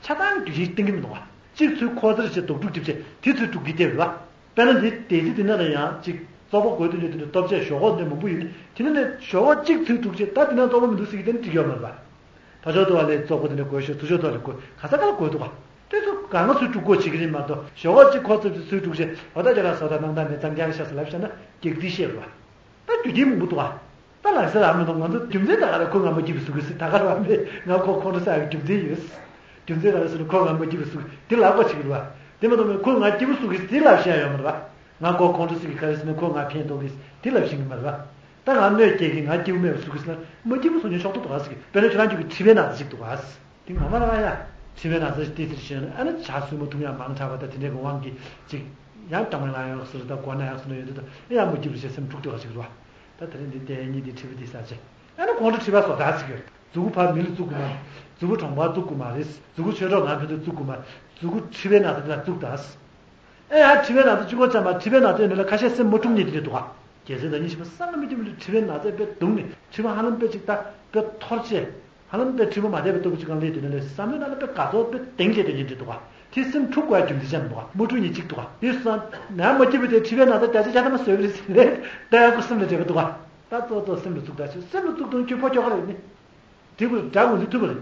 ཆ་ཚང་རྒྱུ་རྐྱེན་བསྟེན་གི་མི་འདུག་ག། གཅིག་ཚུར་ཁོ་ཚར་བྱས་ལྡོག་ཕྲུག་བརྒྱབ་བྱས་དེ་ཚུར་སྒྲུག་གི་བསྡད་པ་རེད་པ། དཔེར་ན་འདི་སྡེ་སྲིད་དེ་ན་ལ་ཡང་གཅིག་བཙོག་པ་དགོས་དུས་ནས་དེ་འདྲ་སྟོབས་ཆེ་ཞོག་ཁོག་འདི་མང་པོ་ཡིན་ནི་དེ་ནས་ནས་ཞོག་ཁོག་གཅིག་ཚུར་སྒྲུག་བྱས་ད་དེ་ན་བཙོག་པ་མི་འདུག་ཟེར་གི་དེ་ནི་འགྲིག་ཡོད་མ་རེད་པ། ཕར་ཕྱོགས་དུ་བ་ལས་བཙོག་པ་དེ་འདྲ་དགོས་ཤོག་ཚུར་ཕྱོགས་དུ་བ་ལས་དགོས་ག་ས་ག་ལ་དགོས་འདུག་ག། དེ་ཚོ་གང་ང་ཚུར་དཀྲུག་དགོས་བྱེད་ཀྱི་རེད་མ་གཏོགས། ཞོགས་པ་གཅིག་ཁོ་ཚོས་ཚུར་དཀྲུག་བྱས། འོ་ད་ཁྱོད་རང་བཟོ་ལྟ་སྣང་དག་མེད་ཙང་རྒྱག་ཤག་ཟེར་ལབ་བཞག་ན་རྒྱག་རྩིས་ཤེས་རེད་བ། ད་རྒྱུ་རྐྱེན་མང་པོ་འདུག་བ། ད་ལགས་སེ་རང་མི་འདུག་ང་ཚོ་རྒྱུ་མཚན་ད་ག་རེ། ཁོ་ང་མ་སྐྱིད་པོ་བཟོ་གི་ཟེར། ད་ག་རང་མེད། ང་ཁོ་ཁོང་ཁྲོ་ཟ་ཡག་རྒྱུ་མཚན་ཡོད། རྒྱུ་མཚན་ག་རེ་ཟེར་ན་ཁོ་ང་མ་སྐྱིད་པོ་བཟོ་གི་དེ་ལབ་དགོས་བྱེད་ཀྱི་རེད་བ། དེ་མ་གཏོགས་མེད། ཁོ་ང་སྐྱིད་པོ་བཟོ་གི་ཟེར་དེ་ལབ་ཤེས་ཡ་ཡོད་མ་རེད་བ། ང་ཁོ་ཁོང་ཁྲོ་ཟ་གི་ག་རེ་ཟེར་ན་ཁོ་ང་ཕན་ཐོགས་གི་ཟེར་དེ་ལབ་ཤེས་ཀྱི་མ་རེད་བ། ད་ང་གནོད་སྐྱེལ་གི་ང་སྐྱིད་པོ་མེད་པ་བཟོ་གི་ཟེར་ན་མ་སྐྱིད་པོ་བཟོ་མཁན་ཤོག་ཐོག་ཏུ་ག་ཟེར་གི། དཔེར་ན་ཁྱོད་རང་ཁྱོད་ཀྱི་མཁྲིས་པའི་ན་ཚ་ཅིག་འདུག་ག་ཟེར། དེ་ངོ་མ་རང་ཡ། མཁྲིས་པའི་ན་ཚ་ཞིག་དེ་ཟེར་ཤེས་ན་ཨ་ནི་ཇ་གསོལ་མ་འཐུང་ཡག་མང་དྲགས་པ་དང་དེ་འདྲའི་གི་དབང་གིས་ཅིག་ཡང་སྐྲག་སྣང་ཡོང་ཡག་ཟེར་ད་མགོ་ན་ཡག་ཟེར་ན་ཡོད་དུས་ད་ཡང་མ་སྐྱིད་པོ་བྱས་སེམས་འཁྲུག་སྡོད་ཡག་ཅིག་རེད་བ། ད་དེ་རིང་འདི་ལྟས་ངས་འདི་མཁྲིས་པ་འདི་ཟ་བྱས། ཨ་ནི་ཁོང་ཁྲོ་མཁྲིས་པ་བཟོ་ད་ཟེར་གི་ཡོད། མཛུ་གུ་ཕར་མི་ལ་བཙུགས་དགོས་མ་རེད། མཛུ་གུ་གྲོང་པར་བཙུགས་དགོས་མ་རེད། མཛུ་གུ་ཆོས་གྲོགས་ནང་ཕན་ཚུན་བཙུགས་དགོས་མ་རེད། མཛུ་གུ་མཁྲིས་པའི་ན་ཚ་འདི་ལ་བཙུགས་ད་ཟེར། ཨེ་ཡ་མཁྲིས་པའི་ན་ཚ་གཅིག་པོ་ཙམ་མ་མཁྲིས་པའི་ན་ཚ་ཡོད་མེད་ལ་ཁ་ཤས་སེམས་མ་འཁྲུག་མཁན་དེ་འདྲ་འདུག་ག་རྒྱལ་སྲས་དང་ཉི་ཤུ་པ་སངས་རྒྱས་མི་འདུག་མི་འདུག་མཁྲིས་པའི་ན་ཚ་དཔེ་སྡུག་ནས་མཁྲིས་པ་ཧ་ལམ་དཔེ་ཅིག་ད་དཔེ་འཐོར་བྱས། ཧ་ལམ་དཔེ་མཁྲིས་པ་མ་བསྡད་པའི་ལྟ་བུ་ཅིག་གང་སླེབས་དུས་ན་ལས་བསམ་བློའི་ནང་ལ་དཔེ་དགའ་ཚོར་དཔེ་གདེང་བྱས་དེ་འདྲ་འདུག་ག་དེ་སེམས་འཁྲུག་དགོས་རྒྱུ་འདི་ཅང་འདུག་ག་མ་འཁྲུག་ཉིན་གཅིག་འདུག་ག་དེ་སོང་ན་མ་སྐྱིད་པོ་དེ་མཁྲིས་པའི་ན་ཚ་བརྒྱ་ཆ་བརྒྱ་ཐམ་པ་བཟོས་པ་རེད་ཟེར་ནས་ད་ཡག་པོ་སེམས་ལ་འདྲེས་པ་འདུག་ག་ད་གཙོ་གཙོ་སེམས་ལ་བཙུགས་ད་ཆོག་སེམས་ལ་བཙུགས་དང་ཁྱོད་ཕོ་ཁྱོ་ག་རེད་ནི། དེ་ཁོ་དགྲ་ངོས་འཛིན་ཐུབ་པ་རེད།